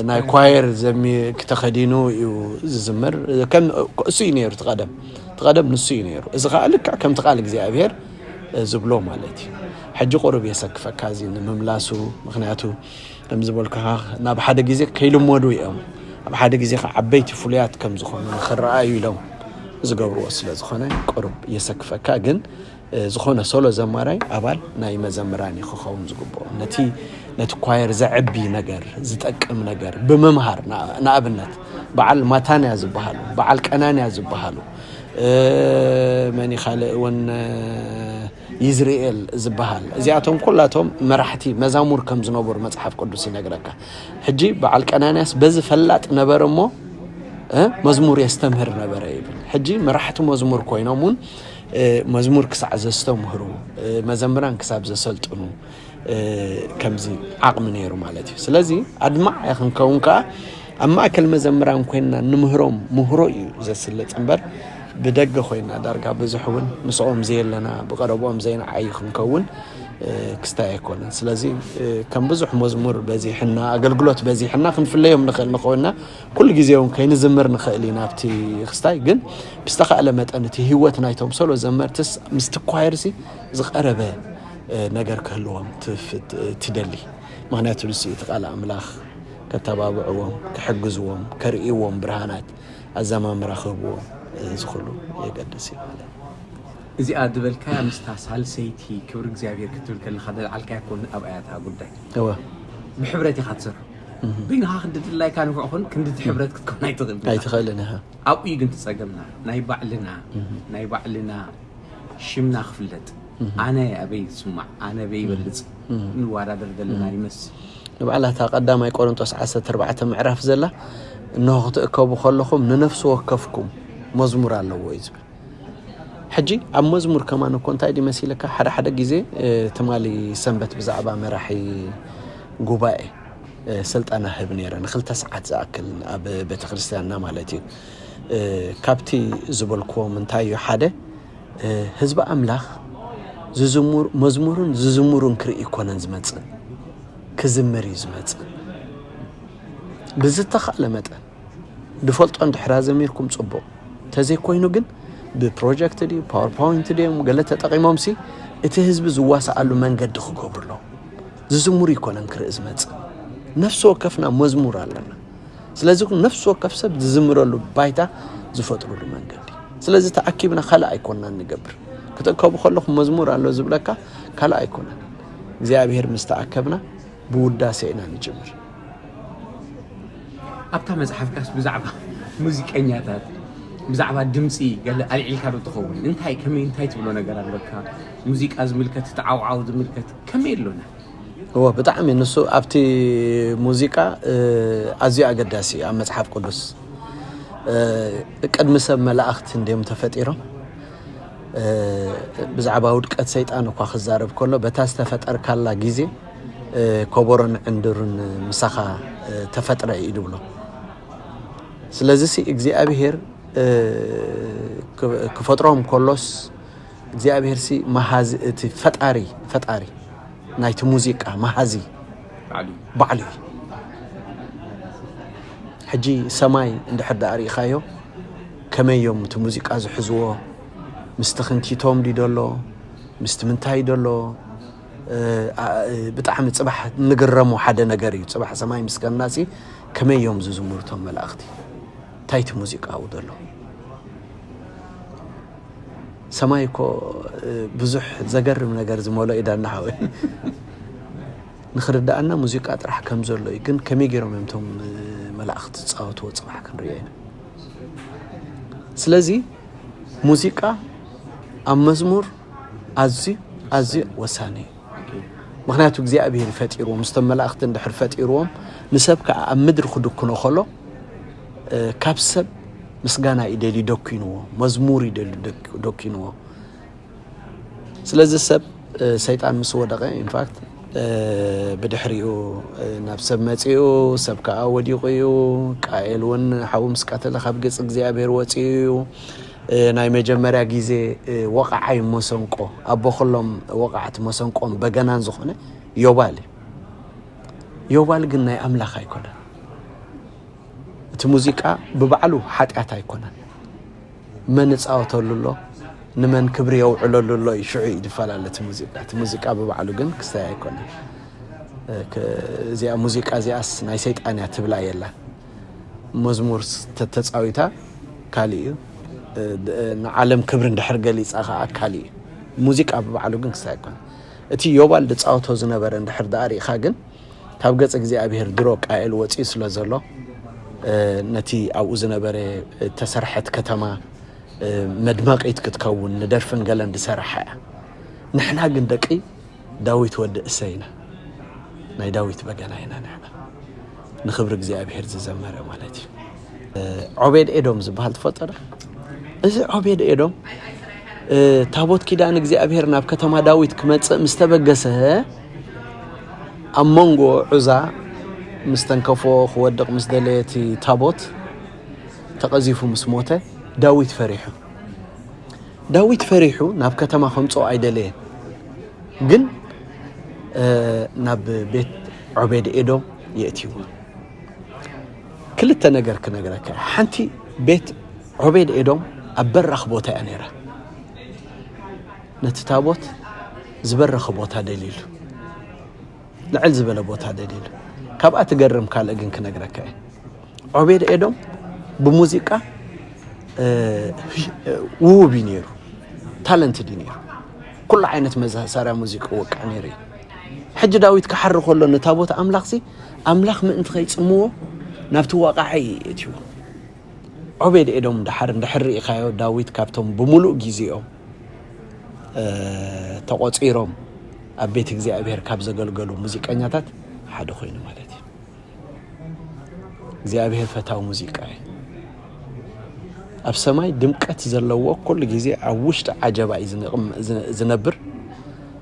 ናይ ኳየር ዘሚ ክተኸዲኑ እዩ ዝዝምር። ከም እሱ እዩ ነይሩ ትቐደም ትቐደም ንሱ እዩ ነይሩ። እዚ ከዓ ልክዕ ከምቲ ቃል እግዚኣብሔር ዝብሎ ማለት እዩ። ሕጂ ቁሩብ የሰክፈካ እዚ ንምምላሱ። ምክንያቱ ከም ዝበልኩኻ ናብ ሓደ ግዜ ከይልመዱ እዮም። ኣብ ሓደ ግዜ ከዓ ዓበይቲ ፍሉያት ከም ዝኾኑ ንክረኣዩ ኢሎም ዝገብርዎ ስለ ዝኾነ ቁሩብ የሰክፈካ። ግን ዝኾነ ሶሎ ዘማራይ ኣባል ናይ መዘምራን እዩ ክኸውን ዝግብኦ። ነቲ ነቲ ኳየር ዘዕቢ ነገር ዝጠቅም ነገር ብምምሃር ንኣብነት በዓል ማታንያ ዝበሃሉ በዓል ቀናንያ ዝበሃሉ መን ካልእ እውን ይዝርኤል ዝበሃል እዚኣቶም ኩላቶም መራሕቲ መዛሙር ከም ዝነበሩ መፅሓፍ ቅዱስ ይነግረካ። ሕጂ በዓል ቀናንያስ በዚ ፈላጥ ነበረ እሞ መዝሙር የስተምህር ነበረ ይብል። ሕጂ መራሕቲ መዝሙር ኮይኖም እውን መዝሙር ክሳዕ ዘስተምህሩ መዘምራን ክሳብ ዘሰልጥኑ ከምዚ ዓቕሚ ነይሩ ማለት እዩ። ስለዚ ኣድማዕ ክንከውን ከዓ ኣብ ማእከል መዘምራን ኮይንና ንምህሮም ምህሮ እዩ ዘስልጥ እምበር ብደገ ኮይንና ዳርጋ ብዙሕ እውን ምስኦም ዘየለና ብቐረብኦም ዘይንዓይ ክንከውን ክስታይ ኣይኮነን። ስለዚ ከም ብዙሕ መዝሙር በዚሕና ኣገልግሎት በዚሕና ክንፍለዮም ንኽእል ንኸውና ኩሉ ግዜ እውን ከይንዝምር ንኽእል ኢና ኣብቲ ክስታይ። ግን ብዝተኻእለ መጠን እቲ ህይወት ናይቶም ሶሎ ዘመርትስ ምስቲ ኳየርሲ ዝቐረበ ነገር ክህልዎም ትደሊ። ምክንያቱ ንሱ እቲ ቃል ኣምላኽ ከተባብዕዎም ክሕግዝዎም ከርእይዎም ብርሃናት ኣዘማምራ ክህብዎም ዝኽእሉ የገድስ እዩ ማለት እዩ። እዚኣ ዝበልካያ ምስታ ሳልሰይቲ ክብሪ እግዚኣብሔር ክትብል ከለኻ ዘልዓልካያ እኮ ኣብኣያ እታ ጉዳይ። እወ ብሕብረት ኢኻ ትሰርሖ። በይንኻ ክንዲ ድላይካ ንፉዕ ኹን፣ ክንዲ እቲ ሕብረት ክትከውን ኣይትኽእል። ኣይትኽእልን ኢኻ። ኣብኡ እዩ ግን ትጸገምና። ናይ ባዕልና ናይ ባዕልና ሽምና ክፍለጥ፣ ኣነ ኣበይ ዝስማዕ፣ ኣነ ኣበይ ይበልጽ፣ ንወዳደር ዘለና ይመስል። ንባዕላ እታ ቀዳማይ ቆሮንጦስ ዓሰርተ ኣርባዕተ ምዕራፍ ዘላ፣ እንሆ ክትእከቡ ከለኹም ንነፍሲ ወከፍኩም መዝሙር ኣለዎ እዩ ዝብል። ሕጂ ኣብ መዝሙር ከማን እኮ እንታይ ድዩ መሲልካ፣ ሓደ ሓደ ግዜ ትማሊ ሰንበት ብዛዕባ መራሒ ጉባኤ ስልጠና ህብ ነይረ፣ ንክልተ ሰዓት ዝኣክል ኣብ ቤተክርስትያንና ማለት እዩ። ካብቲ ዝበልክዎም እንታይ እዩ፣ ሓደ ህዝቢ ኣምላኽ ዝዝሙር መዝሙርን ዝዝሙሩን ክርኢ ይኮነን ዝመፅእ፣ ክዝምር እዩ ዝመፅእ። ብዝተኻእለ መጠን ዝፈልጦ እንድሕር ኣዘሚርኩም ፅቡቕ፣ ተዘይኮይኑ ግን ብፕሮጀክት ድዩ ፓወርፖይንት ድዮም ገለ ተጠቒሞም ሲ እቲ ህዝቢ ዝዋሳኣሉ መንገዲ ክገብሩ ኣለዎም። ዝዝሙር ይኮነን ክርኢ ዝመፅእ፣ ነፍሲ ወከፍና መዝሙር ኣለና። ስለዚ ነፍሲ ወከፍ ሰብ ዝዝምረሉ ባይታ ዝፈጥሩሉ መንገዲ። ስለዚ ተኣኪብና ካልእ ኣይኮንና ንገብር። ክትእከቡ ከለኹም መዝሙር ኣሎ ዝብለካ ካልእ ኣይኮነን። እግዚኣብሔር ምስ ተኣከብና ብውዳሴ ኢና ንጅምር። ኣብታ መጽሓፍካስ ብዛዕባ ሙዚቀኛታት፣ ብዛዕባ ድምፂ ገለ ኣልዒልካ ዶ ትኸውን? እንታይ ከመይ እንታይ ትብሎ ነገር ኣለካ? ሙዚቃ ዝምልከት፣ ተዓውዓው ዝምልከት ከመይ ኣሎና? እወ ብጣዕሚ ንሱ ኣብቲ ሙዚቃ ኣዝዩ ኣገዳሲ እዩ ኣብ መጽሓፍ ቅዱስ። ቅድሚ ሰብ መላእኽቲ እንድዮም ተፈጢሮም። ብዛዕባ ውድቀት ሰይጣን እኳ ክዛረብ ከሎ በታ ዝተፈጠርካላ ግዜ ኮቦሮን ዕንድሩን ምሳኻ ተፈጥረ እዩ ዝብሎ። ስለዚ ሲ እግዚኣብሄር ክፈጥሮም ከሎስ እግዚኣብሄር ሲ መሃዚ እቲ ፈጣሪ ፈጣሪ ናይቲ ሙዚቃ መሃዚ ባዕሉ እዩ። ሕጂ ሰማይ እንድሕር ደኣ ርኢኻዮ ከመይ እዮም እቲ ሙዚቃ ዝሕዝዎ? ምስቲ ክንኪቶም ድዩ ደሎ? ምስቲ ምንታይ ደሎ? ብጣዕሚ ፅባሕ ንግረሞ ሓደ ነገር እዩ። ፅባሕ ሰማይ ምስ ከድና ሲ ከመይ እዮም ዝዝምሩ እቶም መላእኽቲ? እንታይ እቲ ሙዚቃ ኣብኡ ዘሎ? ሰማይ እኮ ብዙሕ ዘገርም ነገር ዝመልኦ እዩ ዳና ሓወይ። ንኽርድኣና ሙዚቃ ጥራሕ ከም ዘሎ እዩ። ግን ከመይ ገይሮም እዮም እቶም መላእኽቲ ዝፃወትዎ ፅባሕ ክንሪኦ ኢና። ስለዚ ሙዚቃ ኣብ መዝሙር ኣዝዩ ኣዝዩ ወሳኒ እዩ። ምኽንያቱ እግዚኣብሔር ፈጢርዎም፣ ምስቶም መላእኽቲ እንድሕር ፈጢርዎም ንሰብ ከዓ ኣብ ምድሪ ክድኩኖ ከሎ ካብ ሰብ ምስጋና እዩ ደልዩ ደኪንዎ፣ መዝሙር እዩ ደልዩ ደኪንዎ። ስለዚ ሰብ ሰይጣን ምስ ወደቐ ኢንፋክት ብድሕሪኡ ናብ ሰብ መፂኡ፣ ሰብ ከዓ ወዲቑ እዩ። ቃኤል እውን ሓዉ ምስ ቀተለ ካብ ገፅ እግዚኣብሔር ወፂኡ እዩ። ናይ መጀመርያ ግዜ ወቓዓይ መሰንቆ ኣቦ ኩሎም ወቓዕቲ መሰንቆን በገናን ዝኾነ ዮባል እዩ። ዮባል ግን ናይ ኣምላኽ ኣይኮነን። እቲ ሙዚቃ ብባዕሉ ሓጢኣት ኣይኮነን። መን እፃወተሉ ኣሎ፣ ንመን ክብሪ የውዕለሉ ኣሎ እዩ ሽዑ እዩ ዝፈላለ እቲ ሙዚቃ። እቲ ሙዚቃ ብባዕሉ ግን ክስታይ ኣይኮነን። እዚኣ ሙዚቃ እዚኣስ ናይ ሰይጣን እያ ትብላ የላን። መዝሙር ተተፃዊታ ካልእ እዩ። ንዓለም ክብሪ እንድሕር ገሊፃ ከዓ ካልእ እዩ። ሙዚቃ ብባዕሉ ግን ክስታይ ኣይኮነን። እቲ ዮባል ዝፃወቶ ዝነበረ እንድሕር ደኣ ርኢኻ ግን ካብ ገጽ እግዚኣብሔር ድሮ ቃኤል ወጺኡ ስለ ዘሎ ነቲ ኣብኡ ዝነበረ እተሰርሐት ከተማ መድመቒት ክትከውን ንደርፍን ገለን ዝሰረሓ እያ። ንሕና ግን ደቂ ዳዊት ወዲ እሰይ ኢና። ናይ ዳዊት በገና ኢና ንሕና። ንኽብሪ እግዚኣብሔር ዝዘመረ ማለት እዩ። ዖቤድ ኤዶም ዝበሃል ትፈልጦ ዶ? እዚ ዖቤድ ኤዶም ታቦት ኪዳን እግዚኣብሔር ናብ ከተማ ዳዊት ክመጽእ ምስ ተበገሰ ኣብ መንጎ ዑዛ ምስ ተንከፎ ክወድቕ ምስ ደለየ እቲ ታቦት ተቐዚፉ ምስ ሞተ ዳዊት ፈሪሑ። ዳዊት ፈሪሑ ናብ ከተማ ከምጽኦ ኣይደለየን፣ ግን ናብ ቤት ዖቤድ ኤዶም የእትይዎ። ክልተ ነገር ክነግረካ። ሓንቲ ቤት ዖቤድ ኤዶም ኣብ በራኽ ቦታ እያ ነይራ። ነቲ ታቦት ዝበረኸ ቦታ ደልዩሉ፣ ልዕል ዝበለ ቦታ ደልዩሉ። ካብኣ ትገርም ካልእ ግን ክነግረካ እየ። ዖቤድ ኤዶም ብሙዚቃ ውሁብ እዩ ነይሩ። ታለንትድ እዩ ነይሩ። ኩሉ ዓይነት መሳርያ ሙዚቃ ወቃ ነይሩ እዩ። ሕጂ ዳዊት ክሓሪ ከሎ ንታቦት ኣምላኽሲ ኣምላኽ ምእንቲ ከይጽምዎ ናብቲ ወቓዒ እትዎ። ዖቤድ ኤዶም ድሓር እንድሕር ርኢኻዮ፣ ዳዊት ካብቶም ብምሉእ ግዜኦም ተቖጺሮም ኣብ ቤት እግዚኣብሔር ካብ ዘገልገሉ ሙዚቀኛታት ሓደ ኮይኑ ማለት እዩ። እግዚኣብሔር ፈታዊ ሙዚቃ እዩ። ኣብ ሰማይ ድምቀት ዘለዎ፣ ኩሉ ግዜ ኣብ ውሽጢ ዓጀባ እዩ ዝነቕም- ዝነ- ዝነብር።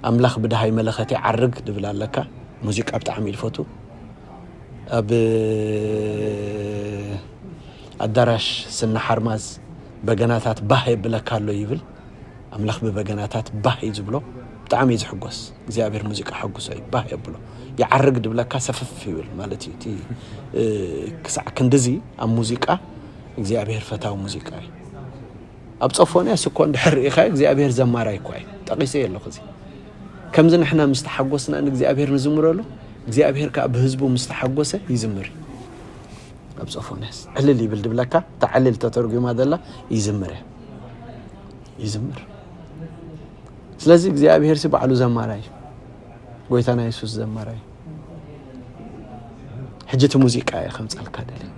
ኣምላኽ ብድሃይ መለኸት ይዓርግ ድብል ኣለካ። ሙዚቃ ብጣዕሚ እዩ ዝፈቱ። ኣብ ኣዳራሽ ስነ ሓርማዝ በገናታት ባህ የብለካ ኣሎ ይብል። ኣምላኽ ብበገናታት ባህ እዩ ዝብሎ። ብጣዕሚ እዩ ዝሕጎስ እግዚኣብሔር። ሙዚቃ ሓጉሶ እዩ፣ ባህ የብሎ። ይዓርግ ድብለካ ሰፍፍ ይብል ማለት እዩ። እቲ ክሳዕ ክንድዚ ኣብ ሙዚቃ እግዚኣብሔር ፈታዊ ሙዚቃ እዩ። ኣብ ጾፎንያስ እኮ እንድሕር ርኢኻዮ እግዚኣብሔር ዘማራይ እኳ እዩ። ጠቒሰ ኣለኹ እዚ። ከምዚ ንሕና ምስ ተሓጎስና ንእግዚኣብሔር ንዝምረሉ፣ እግዚኣብሔር ከኣ ብህዝቡ ምስ ተሓጎሰ ይዝምር እዩ። ኣብ ጾፎንያስ ዕልል ይብል ድብለካ፣ እታ ዕልል ተተርጒማ ዘላ ይዝምር እያ። ይዝምር። ስለዚ እግዚኣብሔር ሲ ባዕሉ ዘማራይ እዩ። ጎይታና የሱስ ዘማራይ እዩ። ሕጂ እቲ ሙዚቃ እየ ከምጸልካ ደልየ።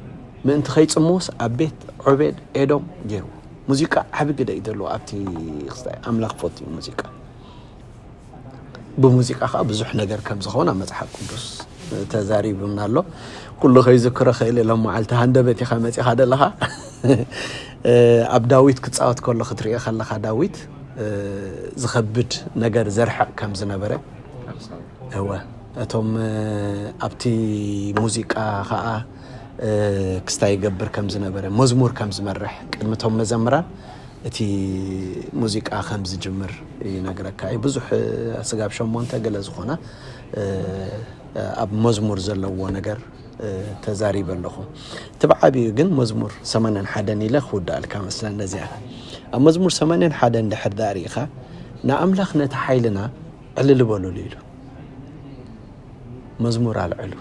ምእንቲ ከይጽምዎስ ኣብ ቤት ዖቤድ ኤዶም ገይርዎ። ሙዚቃ ዓቢ ግደ እዩ ዘለዎ ኣብቲ ክስታይ ኣምላኽ ፈትዩ ሙዚቃ። ብሙዚቃ ከዓ ብዙሕ ነገር ከም ዝኸውን ኣብ መጽሓፍ ቅዱስ ተዛሪቡና ኣሎ። ኩሉ ከይዝክሮ ክእል እየ ሎም መዓልቲ ሃንደበት ኢኻ መጺኻ ደለኻ። ኣብ ዳዊት ክጻወት ከሎ ክትሪኦ ከለኻ ዳዊት ዝኸብድ ነገር ዘርሕቕ ከም ዝነበረ እወ እቶም ኣብቲ ሙዚቃ ከዓ ክስታይ ይገብር ከም ዝነበረ መዝሙር ከም ዝመርሕ ቅድሚ እቶም መዘምራን እቲ ሙዚቃ ከም ዝጅምር ይነግረካ እዩ። ብዙሕ ስጋብ ሸሞንተ ገለ ዝኾና ኣብ መዝሙር ዘለዎ ነገር ተዛሪበ ኣለኹ። እቲ ብዓብዩ ግን መዝሙር ሰማንያን ሓደን ኢለ ክውዳእልካ መስለን ነዚኣ ኣብ መዝሙር ሰማንያን ሓደን ድሕር ዳኣ ርኢኻ ንኣምላኽ ነቲ ሓይልና ዕልል በሉሉ ኢሉ መዝሙር ኣልዕሉ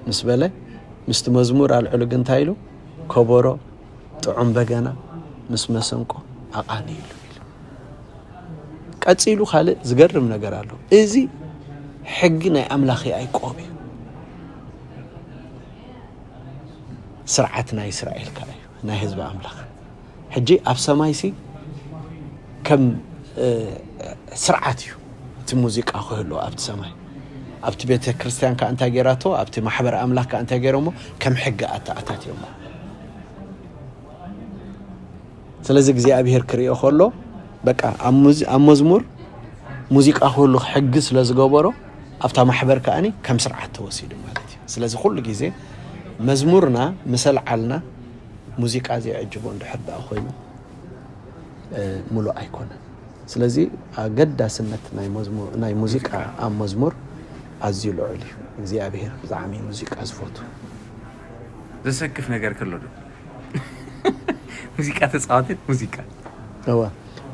ምስ በለ ምስቲ መዝሙር ኣልዕሉ ግን እንታይ ኢሉ ከበሮ ጥዑም በገና ምስ መሰንቆ ኣቓንይሉ ኢሉ። ቀጺሉ ካልእ ዝገርም ነገር ኣሎ። እዚ ሕጊ ናይ ኣምላኽ ያዕቆብ እዩ። ስርዓት ናይ እስራኤል ከኣ እዩ፣ ናይ ህዝቢ ኣምላኽ። ሕጂ ኣብ ሰማይሲ ከም ስርዓት እዩ እቲ ሙዚቃ ክህሉ ኣብቲ ሰማይ ኣብቲ ቤተ ክርስቲያን ከዓ እንታይ ገይራቶ ኣብቲ ማሕበር ኣምላኽ ከዓ እንታይ ገይሮሞ ከም ሕጊ ኣተኣታትዮሞ ስለዚ እግዚኣብሔር ክርእዮ ከሎ በቃ ኣብ መዝሙር ሙዚቃ ክህሉ ሕጊ ስለ ዝገበሮ ኣብታ ማሕበር ከኣኒ ከም ስርዓት ተወሲዱ ማለት እዩ ስለዚ ኩሉ ግዜ መዝሙርና ምሰልዓልና ሙዚቃ ዘይዕጅቦ እንድሕር ደኣ ኮይኑ ሙሉእ ኣይኮነን። ስለዚ ኣገዳስነት ናይ ሙዚቃ ኣብ መዝሙር ኣዝዩ ልዑል እዩ። እግዚኣብሄር ብጣዕሚ ሙዚቃ ዝፈቱ። ዘሰክፍ ነገር ከሎ ዶ? ሙዚቃ ተፃወተት ሙዚቃ እዋ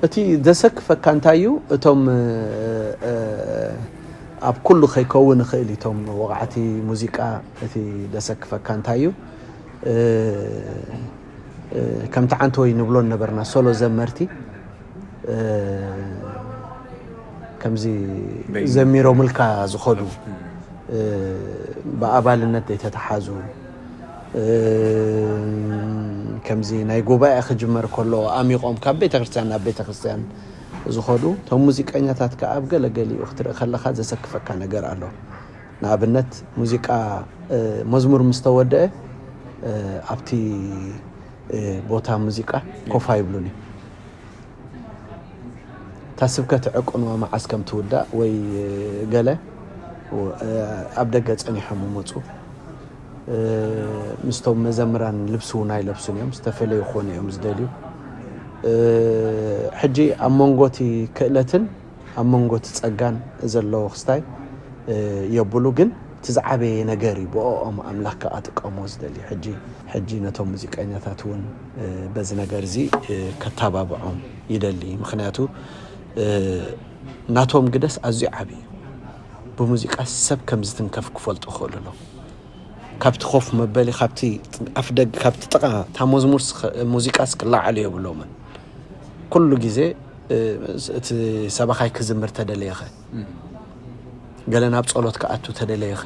እቲ ዘሰክፈካ እንታይ እዩ? እቶም ኣብ ኩሉ ከይከውን ይኽእል እቶም ወቕዓቲ ሙዚቃ እቲ ዘሰክፈካ እንታይ እዩ? ከምቲ ዓንተወይ ንብሎ ነበርና ሶሎ ዘመርቲ ከምዚ ዘሚሮምልካ ዝኸዱ ብኣባልነት ዘይተተሓዙ ከምዚ ናይ ጉባኤ ክጅመር ከሎ ኣሚቖም ካብ ቤተክርስትያን ናብ ቤተክርስትያን ዝኸዱ እቶም ሙዚቀኛታት ከዓ ኣብ ገለገሊኡ ክትርኢ ከለካ ዘሰክፈካ ነገር ኣሎ። ንኣብነት ሙዚቃ መዝሙር ምስ ተወደአ ኣብቲ ቦታ ሙዚቃ ኮፍ ኣይብሉን እዩ። እታ ስብከት ዕቁንዋ መዓስ ከም ትውዳእ ወይ ገለ ኣብ ደገ ጸኒሖም ይመጹ። ምስቶም መዘምራን ልብሲ እውን ኣይለብሱን እዮም፣ ዝተፈለዩ ክኾኑ እዮም ዝደልዩ። ሕጂ ኣብ መንጎ እቲ ክእለትን ኣብ መንጎ እቲ ጸጋን ዘሎ ክስታይ የብሉ ግን እቲ ዝዓበየ ነገር እዩ ብኦኦም ኣምላክ ኣጥቀሞ ዝደሊ ሕጂ ሕጂ ነቶም ሙዚቀኛታት እውን በዚ ነገር እዚ ከተባብዖም ይደሊ ምክንያቱ ናቶም ግደስ ኣዝዩ ዓብዩ ብሙዚቃ ሰብ ከም ዝትንከፍ ክፈልጡ ክኽእሉ ኣለዎም ካብቲ ኮፍ መበሊ ካብቲ ኣፍደግ ካብቲ ጥቃ እታ መዝሙር ሙዚቃ ስክላዓሉ የብሎምን ኩሉ ግዜ እቲ ሰባኻይ ክዝምር ተደለየኸ፣ ገለ ናብ ጸሎት ክኣቱ ተደለየኸ።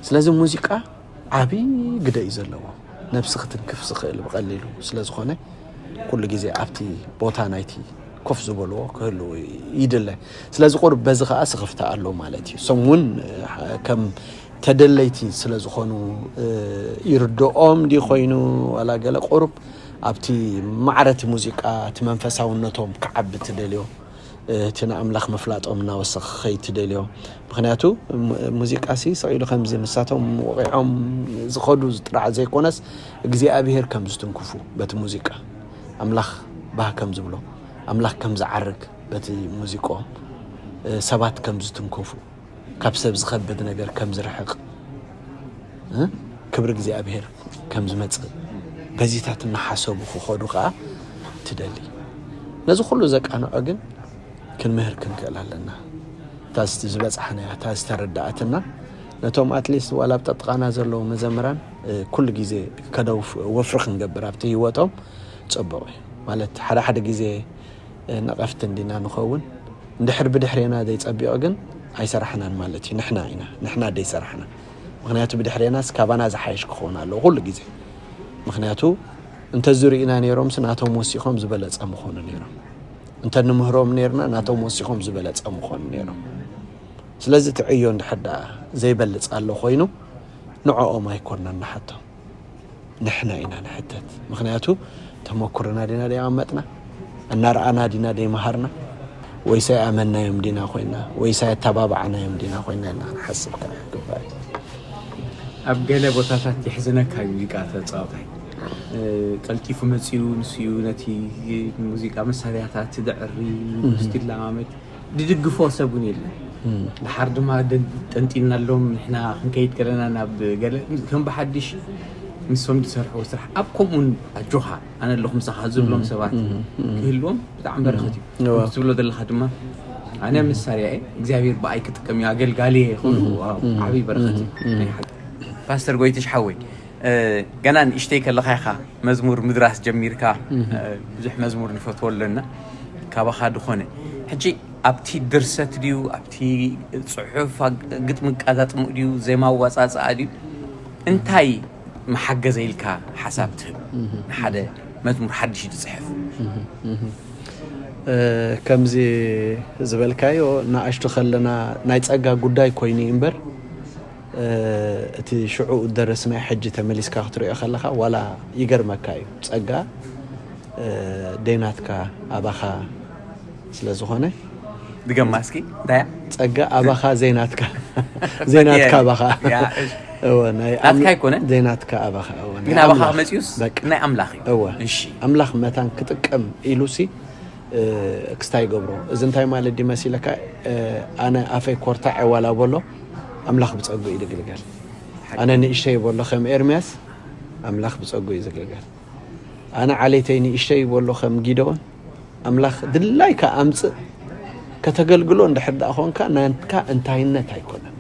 ስለዚ ሙዚቃ ዓቢ ግደ እዩ ዘለዎ፣ ነብሲ ክትንክፍ ዝኽእል ብቐሊሉ ስለ ዝኾነ፣ ኩሉ ግዜ ኣብቲ ቦታ ናይቲ ኮፍ ዝበልዎ ክህልዉ ይድለ። ስለዚ ቁሩብ በዚ ኸኣ ስኽፍታ ኣሎ ማለት እዩ። እሶም እውን ከም ተደለይቲ ስለ ዝኾኑ፣ ይርድኦም ድዩ ኮይኑ ዋላ ገለ፣ ቁሩብ ኣብቲ ማዕረቲ ሙዚቃ እቲ መንፈሳውነቶም ክዓቢ ትደልዮ፣ እቲ ንኣምላኽ ምፍላጦም እናወሰኸ ክኸይድ ትደልዮ። ምኽንያቱ ሙዚቃ ሲ ስቕ ኢሉ ከምዚ ንሳቶም ወቒዖም ዝኸዱ ጥራሕ ዘይኮነስ፣ እግዚኣብሄር ከም ዝትንክፉ በቲ ሙዚቃ፣ ኣምላኽ ባህ ከም ዝብሎ፣ ኣምላኽ ከም ዝዓርግ በቲ ሙዚቆም ሰባት ከም ዝትንከፉ፣ ካብ ሰብ ዝኸብድ ነገር ከም ዝርሕቕ፣ ክብሪ እግዚኣብሄር ከም ዝመጽእ፣ በዚታት እናሓሰቡ ክኸዱ ከኣ ትደሊ። ነዚ ኩሉ ዘቃንዖ ግን ክንምህር ክንክእል ኣለና። እታ ዝበጻሕናያ፣ እታ ዝተረዳኣትና፣ ነቶም ኣትሊስት ዋላ ኣብ ጠጥቓና ዘለዉ መዘምራን ኩሉ ግዜ ከደው ወፍሪ ክንገብር ኣብቲ ህይወቶም ጽቡቕ እዩ። ማለት ሓደ ሓደ ግዜ ነቐፍቲ እንዲና ንኸውን። እንድሕር ብድሕሬና ዘይጸቢቑ ግን ኣይሰራሕናን ማለት እዩ። ንሕና ኢና፣ ንሕና ደይሰራሕና። ምኽንያቱ ብድሕሬናስ ካባና ዝሓይሽ ክኸውን ኣለዎ ኩሉ ግዜ። ምኽንያቱ እንተዝርእዩና ነይሮምስ ናቶም ወሲኾም ዝበለጸ ምኾኑ ነይሮም። እንተ ንምህሮም ነይርና ናቶም ወሲኾም ዝበለጸ ምኾኑ ነይሮም። ስለዚ እቲ ዕዮ እንድሕር ደኣ ዘይበልጽ ኣሎ ኮይኑ ንዕኦም ኣይኮንና ንሓቶም። ንሕና ኢና ንሕተት። ምኽንያቱ ተመኩርና ዲና ደይቐመጥና፣ እናረኣና ዲና ደይመሃርና፣ ወይስ ኣይኣመናዮም ዲና ኮይና፣ ወይስ ኣየተባባዕናዮም ዲና ኮይና ኢልና ክንሓስብ ከኣ ይግባእ። ኣብ ገለ ቦታታት የሕዝነካ እዩ ሙዚቃ ተጻዋታይ። ቀልጢፉ መጺኡ ንሱ እዩ ነቲ ሙዚቃ መሳርያታት ደዕሪ፣ ስቲል ለማመድ ድድግፎ ሰብ እውን የለን። ድሓር ድማ ጠንጢንናሎም ንሕና ክንከይድ ከለና ናብ ገለ ከም ብሓድሽ ንሶም ዝሰርሕዎ ስራሕ ኣብ ከምኡን ኣጆኻ ኣነ ኣለኹ ምሳኻ ዝብሎም ሰባት ክህልዎም ብጣዕሚ በረኸት እዩ። ትብሎ ዘለኻ ድማ ኣነ መሳርያ እየ እግዚኣብሔር ብኣይ ክጥቀም እዩ ኣገልጋሊ እየ ክብሉ ዓብይ በረኸት እዩ። ፓስተር ጎይትሽ ሓወይ፣ ገና ንእሽተይ ከለኻ ኢኻ መዝሙር ምድራስ ጀሚርካ። ብዙሕ መዝሙር ንፈትዎ ኣለና ካባኻ ድኾነ። ሕጂ ኣብቲ ድርሰት ድዩ ኣብቲ ጽሑፍ ግጥሚ ኣቃጣጥምኡ ድዩ ዜማ ኣዋጻጽኣ ድዩ እንታይ መሓገዘ ኢልካ ሓሳብ ትህብ ንሓደ መዝሙር ሓድሽ ዝጽሕፍ? ከምዚ ዝበልካዮ ንኣሽቱ ከለና ናይ ጸጋ ጉዳይ ኮይኑ እዩ እምበር እቲ ሽዑ ደረስ ናይ ሕጂ ተመሊስካ ክትሪኦ ከለኻ ዋላ ይገርመካ እዩ። ጸጋ ደይናትካ ኣባኻ ስለ ዝኾነ ድገማ እስኪ እንታይ እያ? ጸጋ ኣባኻ ዘይናትካ ዘይናትካ ኣባኻ ያ፣ እሺ። እወ ናይ ናትካ ኣይኮነ? ዘይናትካ ኣባኻ እወ ናይ ግን ኣባኻ ኣምላኽ። መጺኡስ በቃ። ናይ ኣምላኽ እዩ። እወ እሺ ኣምላኽ መታን ክጥቀም ኢሉሲ ክስታይ ይገብሮ። እዚ እንታይ ማለት ድዩ መሲለካ? ኣነ ኣፈይ ኮርታዕ ዋላ በሎ ኣምላኽ ብጸጉ እዩ ዝግልገል። ኣነ ንእሽተይ በሎ ከም ኤርምያስ ኣምላኽ ብጸጉ እዩ ዝግልገል። ኣነ ዓሌተይ ንእሽተይ በሎ ከም ጊደዎን ኣምላኽ ድላይካ ኣምጽእ። ከተገልግሎ እንድሕር ደኣ ኾንካ ናትካ እንታይነት ኣይኮነን።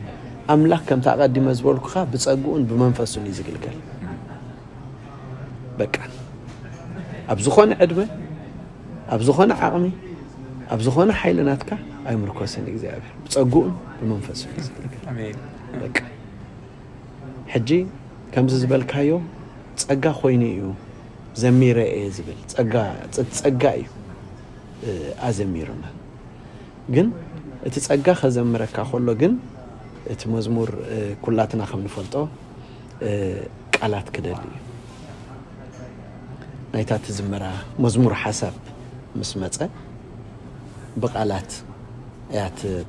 ኣምላኽ ከምቲ ኣቐዲመ ዝበልኩኻ ብጸግኡን ብመንፈሱን እዩ ዝግልገል። በቃ ኣብ ዝኾነ ዕድመ ኣብ ዝኾነ ዓቕሚ ኣብ ዝኾነ ሓይሊ ናትካ ኣይምርኮስን እግዚኣብሔር ብጸግኡን ብመንፈሱን እዩ ዝግልገል። ኣሜን። በቃ ሕጂ ከምዚ ዝበልካዮ ጸጋ ኮይኑ እዩ ዘሚረ እየ ዝብል ጸጋ ጸጋ እዩ ኣዘሚሩና። ግን እቲ ጸጋ ከዘምረካ ከሎ ግን እቲ መዝሙር ኩላትና ከም ንፈልጦ ቃላት ክደሊ እዩ። ናይታ ትዝመራ መዝሙር ሓሳብ ምስ መጸ ብቃላት እያ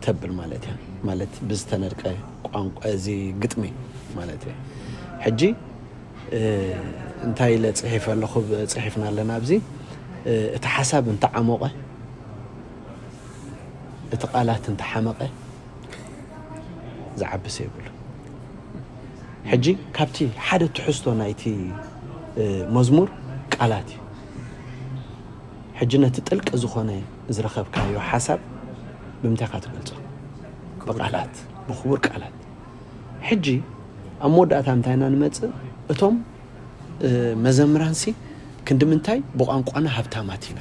ተብል ማለት እያ። ማለት ብዝተነድቀ ቋንቋ እዚ ግጥሚ ማለት እያ። ሕጂ እንታይ ኢለ ጽሒፈ ኣለኹ ጽሒፍና ኣለና ኣብዚ እቲ ሓሳብ እንተዓሞቐ እቲ ቃላት እንተሓመቐ ዝዓብስ የብሉ። ሕጂ ካብቲ ሓደ ትሕዝቶ ናይቲ መዝሙር ቃላት እዩ። ሕጂ ነቲ ጥልቂ ዝኾነ ዝረኸብካዮ ሓሳብ ብምንታይ ኢኻ ትገልጾ? ብቃላት፣ ብኽቡር ቃላት። ሕጂ ኣብ መወዳእታ እንታይ ኢና ንመጽእ? እቶም መዘምራንሲ ክንዲ ምንታይ ብቋንቋና ሃብታማት ኢና።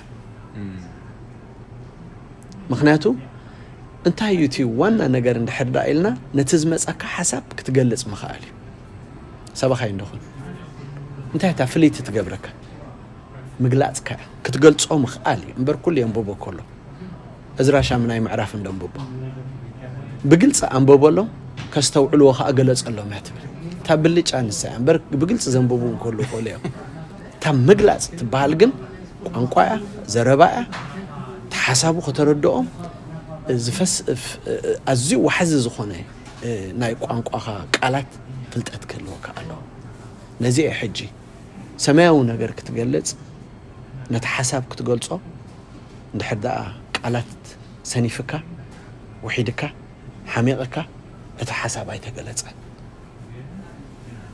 ምኽንያቱ እንታይ እዩ እቲ ዋና ነገር እንድሕር ደኣ ኢልና፣ ነቲ ዝመጻካ ሓሳብ ክትገልጽ ምኽኣል እዩ። ሰባኻይ እንደኾን እንታይ እታ ፍልይቲ ትገብረካ? ምግላጽካ ክትገልጾ ምኽኣል እዩ እምበር፣ ኩሉ የንብቦ ከሎ እዝራ ሻምናይ ምዕራፍ እንደንብቦ ብግልጺ ኣንብበሎም፣ ከስተውዕልዎ ከኣ ገለጸሎም እያ ትብል። እታ ብልጫ ንሳ እያ እምበር፣ ብግልጺ ዘንብቡ እንከሉ ይኽእሉ እዮም። እታ ምግላጽ ትበሃል ግን ቋንቋ እያ፣ ዘረባ እያ። እቲ ሓሳቡ ከተረድኦም ዝፈስ ኣዝዩ ዋሕዚ ዝኾነ ናይ ቋንቋኻ ቃላት ፍልጠት ክህልወካ ኣለዎ። ነዚ እየ ሕጂ ሰማያዊ ነገር ክትገልጽ፣ ነቲ ሓሳብ ክትገልጾ እንድሕር ደኣ ቃላት ሰኒፍካ፣ ውሒድካ፣ ሓሚቕካ፣ እቲ ሓሳብ ኣይተገለጸን።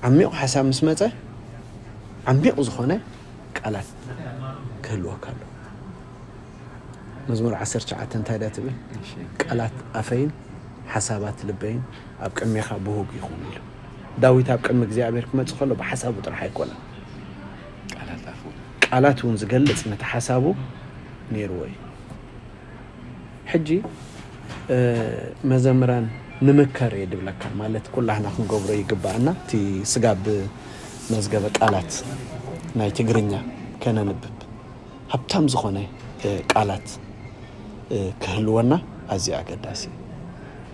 ዓሚቑ ሓሳብ ምስ መጸ፣ ዓሚቕ ዝኾነ ቃላት ክህልወካ ኣሎ። መዝሙር ዓሰርተ ትሽዓተ እንታይ ደኣ ትብል? ቃላት ኣፈይን ሓሳባት ልበይን ኣብ ቅድሜኻ ብሁግ ይኹን ኢሉ። ዳዊት ኣብ ቅድሚ እግዚኣብሔር ክመጽእ ከሎ ብሓሳቡ ጥራሕ ኣይኮነን። ቃላት ኣፉ። ቃላት እውን ዝገልጽ ነቲ ሓሳቡ ነይርዎ እዩ። ሕጂ፣ እ፣ መዘምራን ንምከር እየ ድብለካ፣ ማለት ኩላህና ክንገብሮ ይግባኣና። እቲ ስጋብ መዝገበ ቃላት ናይ ትግርኛ ከነንብብ ሃብታም ዝኾነ፣ እ፣ ቃላት፣ እ፣ ክህልወና ኣዝዩ ኣገዳሲ እዩ።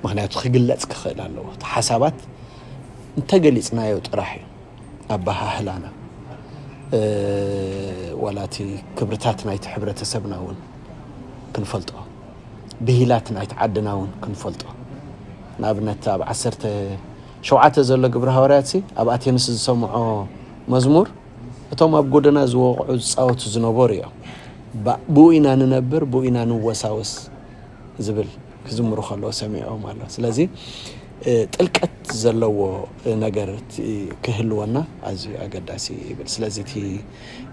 ምኽንያቱ ክግለጽ ክኽእል ኣለዎ። እቲ ሓሳባት እንተገሊጽናዮ ጥራሕ እዩ ኣበሃህላና፣ እ፣ ዋላ እቲ ክብርታት ናይቲ ሕብረተሰብና እውን ክንፈልጦ፣ ብሂላት ናይቲ ዓድና እውን ክንፈልጦ። ንኣብነት ኣብ ዓሰርተ ሸውዓተ ዘሎ ግብረ ሃዋርያትሲ ኣብ ኣቴንስ ዝሰምዖ መዝሙር እቶም ኣብ ጎደና ዝወቕዑ ዝጻወቱ ዝነበሩ እዮም። ባ-፣ ብኡ ኢና ንነብር፣ ብኡ ኢና ንወሳወስ ዝብል ክዝምሩ ከለዉ ሰሚዖም ኣሎ። ስለዚ፣ እ፣ ጥልቀት ዘለዎ ነገር እቲ ክህልወና ኣዝዩ ኣገዳሲ ይብል። ስለዚ እቲ፣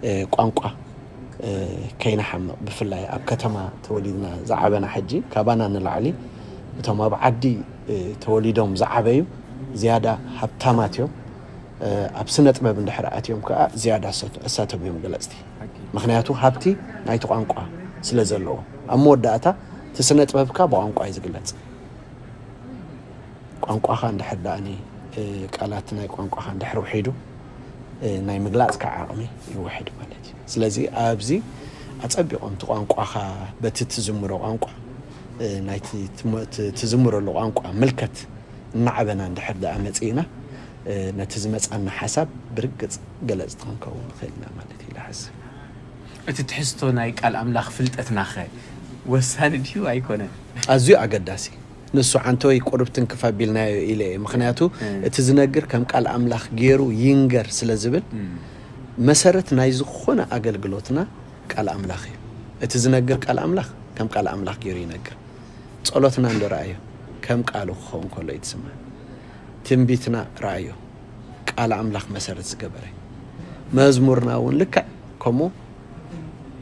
እ፣ ቋንቋ፣ እ፣ ከይንሓምቕ፣ ብፍላይ ኣብ ከተማ ተወሊድና ዝዓበና፣ ሕጂ ካባና ንላዕሊ እቶም ኣብ ዓዲ፣ እ፣ ተወሊዶም ዝዓበዩ ዝያዳ ሃብታማት እዮም። እ፣ ኣብ ስነ ጥበብ እንድሕር ኣትዮም ከኣ ዝያዳ እሳት-፣ እሳቶም እዮም ገለጽቲ። ሓቂ። ምኽንያቱ ሃብቲ ናይቲ ቋንቋ ስለ ዘለዎ። ኣብ መወዳእታ እቲ ስነ ጥበብካ ብቋንቋ እዩ ዝግለጽ። ቋንቋኻ እንድሕር ደኣኒ፣ እ፣ ቃላት ናይ ቋንቋኻ እንድሕር ውሒዱ፣ እ፣ ናይ ምግላጽካ ዓቕሚ ይውሕድ ማለት እዩ። ስለዚ ኣብዚ ኣጸቢቖም እቲ ቋንቋኻ በቲ ትዝምሮ ቋንቋ፣ እ፣ ናይቲ ትም-፣ ት-፣ ትዝምረሉ ቋንቋ ምልከት እናዓበና እንድሕር ደኣ መጺእና፣ እ፣ ነቲ ዝመጻና ሓሳብ ብርግጽ ገለጽቲ ክንከውን ንኽእል ኢና ማለት እዩ ኢለ እሓስብ። እቲ ትሕዝቶ ናይ ቃል ኣምላኽ ፍልጠትናኸ ወሳኒ ድዩ ኣይኮነን? ኣዝዩ ኣገዳሲ። ንሱ ዓንተወይ ቁሩብ ትንክፍ ኣቢልናዮ ኢለ እየ። ምኽንያቱ እ። እቲ ዝነግር ከም ቃል ኣምላኽ ገይሩ ይንገር ስለ ዝብል፣ እ። መሰረት ናይ ዝኾነ ኣገልግሎትና ቃል ኣምላኽ እዩ። እቲ ዝነግር ቃል ኣምላኽ ከም ቃል ኣምላኽ ገይሩ ይነግር። ጸሎትና እንዶ ረኣዮ፣ ከም ቃሉ ክኸውን ከሎ እዩ ትስማዕ። ትንቢትና ረኣዮ፣ ቃል ኣምላኽ መሰረት ዝገበረ። መዝሙርና እውን ልክዕ ከምኡ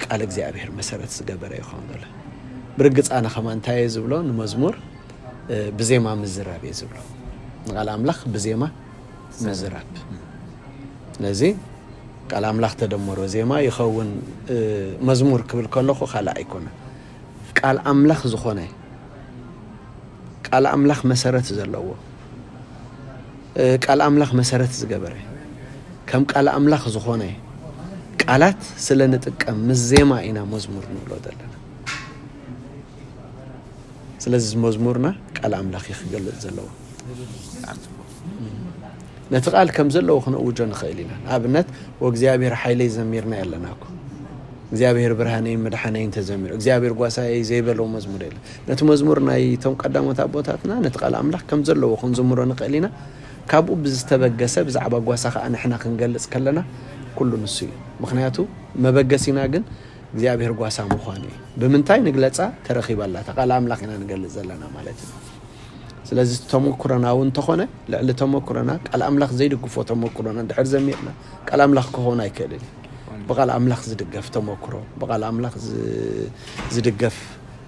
ቃል እግዚኣብሔር መሰረት ዝገበረ ይኸውን ዘሎ። ብርግጽ ኣነ ከማን እንታይ እየ ዝብሎ? ንመዝሙር፣ እ፣ ብዜማ ምዝራብ እየ ዝብሎ። ንቃል ኣምላኽ ብዜማ ምዝራብ። ስለዚ ቃል ኣምላኽ ተደመሮ ዜማ ይኸውን፣ እ፣ መዝሙር ክብል ከለኹ ካልእ ኣይኮነን። ቃል ኣምላኽ ዝኾነ፣ ቃል ኣምላኽ መሰረት ዘለዎ፣ እ፣ ቃል ኣምላኽ መሰረት ዝገበረ፣ ከም ቃል ኣምላኽ ዝኾነ ቃላት ስለ ንጥቀም ምስ ዜማ ኢና መዝሙር ንብሎ ዘለና። ስለዚ እዚ መዝሙርና ቃል ኣምላኽ እዩ ክገልጽ ዘለዎ። ነቲ ቃል ከም ዘለዎ ክነእውጆ ንኽእል ኢና። ንኣብነት፣ "ወእግዚኣብሔር ሓይለይ" ዘሚርና ኣለና እኮ። "እግዚኣብሔር ብርሃነይን መድሓነይን" ተዘሚሩ። "እግዚኣብሔር ጓሳየይ" ዘይበሎ መዝሙር የለን። ነቲ መዝሙር ናይቶም ቀዳሞት ኣቦታትና፣ ነቲ ቃል ኣምላኽ ከም ዘለዎ ክንዝምሮ ንኽእል ኢና። ካብኡ ብዝተበገሰ ብዛዕባ ጓሳ ኸኣ ንሕና ክንገልጽ ከለና፣ ኩሉ ንሱ እዩ። ምኽንያቱ መበገሲና ግን እግዚኣብሔር ጓሳ ምዃኑ እዩ። ብምንታይ ንግለጻ? ተረኺባ ኣላ። እታ ቃል ኣምላኽ ኢና ንገልጽ ዘለና ማለት እዩ። ስለዚ ተመኩሮና እውን እንተኾነ፣ ልዕሊ ተመኩሮና ቃል ኣምላኽ ዘይድግፎ ተመኩሮና እንድሕር ዘሚርና፣ ቃል ኣምላኽ ክኸውን ኣይክእልን እዩ። ብቃል ኣምላኽ ዝድገፍ ተመኩሮ፣ ብቃል ኣምላኽ ዝ-፣ ዝድገፍ፣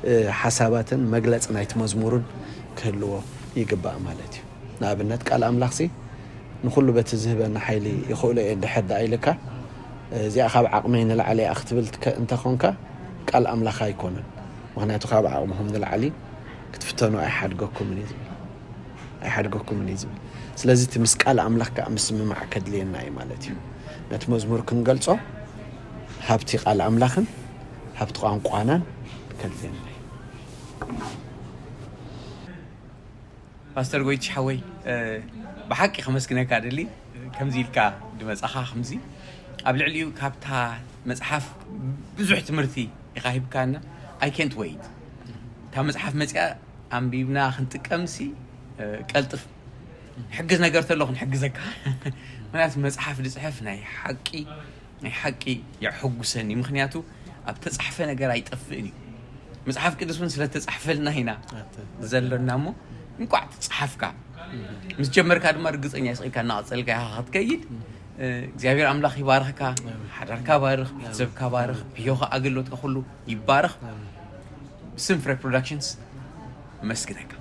እ፣ ሓሳባትን መግለጺ ናይቲ መዝሙርን ክህልዎ ይግባእ ማለት እዩ። ንኣብነት ቃል ኣምላኽሲ ንኹሉ በቲ ዝህበኒ ሓይሊ ይኽእሎ እየ እንድሕር ደኣ ኢልካ፣ እዚኣ ካብ ዓቕመይ ንላዕሊ እያ ክትብል ትከ-፣ እንተኾንካ ቃል ኣምላኽ ኣይኮነን። ምኽንያቱ ካብ ዓቕምኹም ንላዕሊ ክትፍተኑ ኣይሓድገኩምን እዩ ዝብል ኣይሓድገኩምን እዩ ዝብል ስለዚ እቲ ምስ ቃል ኣምላኽ ከዓ ምስምማዕ ከድልየና እዩ ማለት እዩ ነቲ መዝሙር ክንገልጾ ሃብቲ ቃል ኣምላኽን ሃብቲ ቋንቋናን ከድልየና እዩ ፓስተር ጎይትሽ ሓወይ ብሓቂ ከመስግነካ ደሊ ከምዚ ኢልካ ድመፃኻ ከምዚ ኣብ ልዕሊኡ ካብታ መፅሓፍ ብዙሕ ትምህርቲ ኢኻ ሂብካና I can't wait እታ መፅሓፍ መፅኣ ኣንቢብና ክንጥቀምሲ ቀልጥፍ ሕግዝ ነገር ተሎ ክንሕግዘካ ምክንያቱ መፅሓፍ ዝፅሕፍ ናይ ሓቂ ናይ ሓቂ የሐጉሰኒ ምክንያቱ ኣብ ተፃሕፈ ነገር ኣይጠፍእን እዩ መፅሓፍ ቅዱስ እውን ስለተፃሕፈልና ኢና ዘሎና እሞ እንቋዕ ተፃሓፍካ ምስ ጀመርካ ድማ ርግፀኛ ስቂልካ እናቐፀልካ ኢኻ ክትከይድ እግዚኣብሔር ኣምላኽ ይባርኽካ ሓዳርካ ባርኽ ቤተሰብካ ባርኽ ዕዮኻ ኣገልግሎትካ ኩሉ ይባርኽ ብስም ፍረ ፕሮዳክሽንስ መስግነካ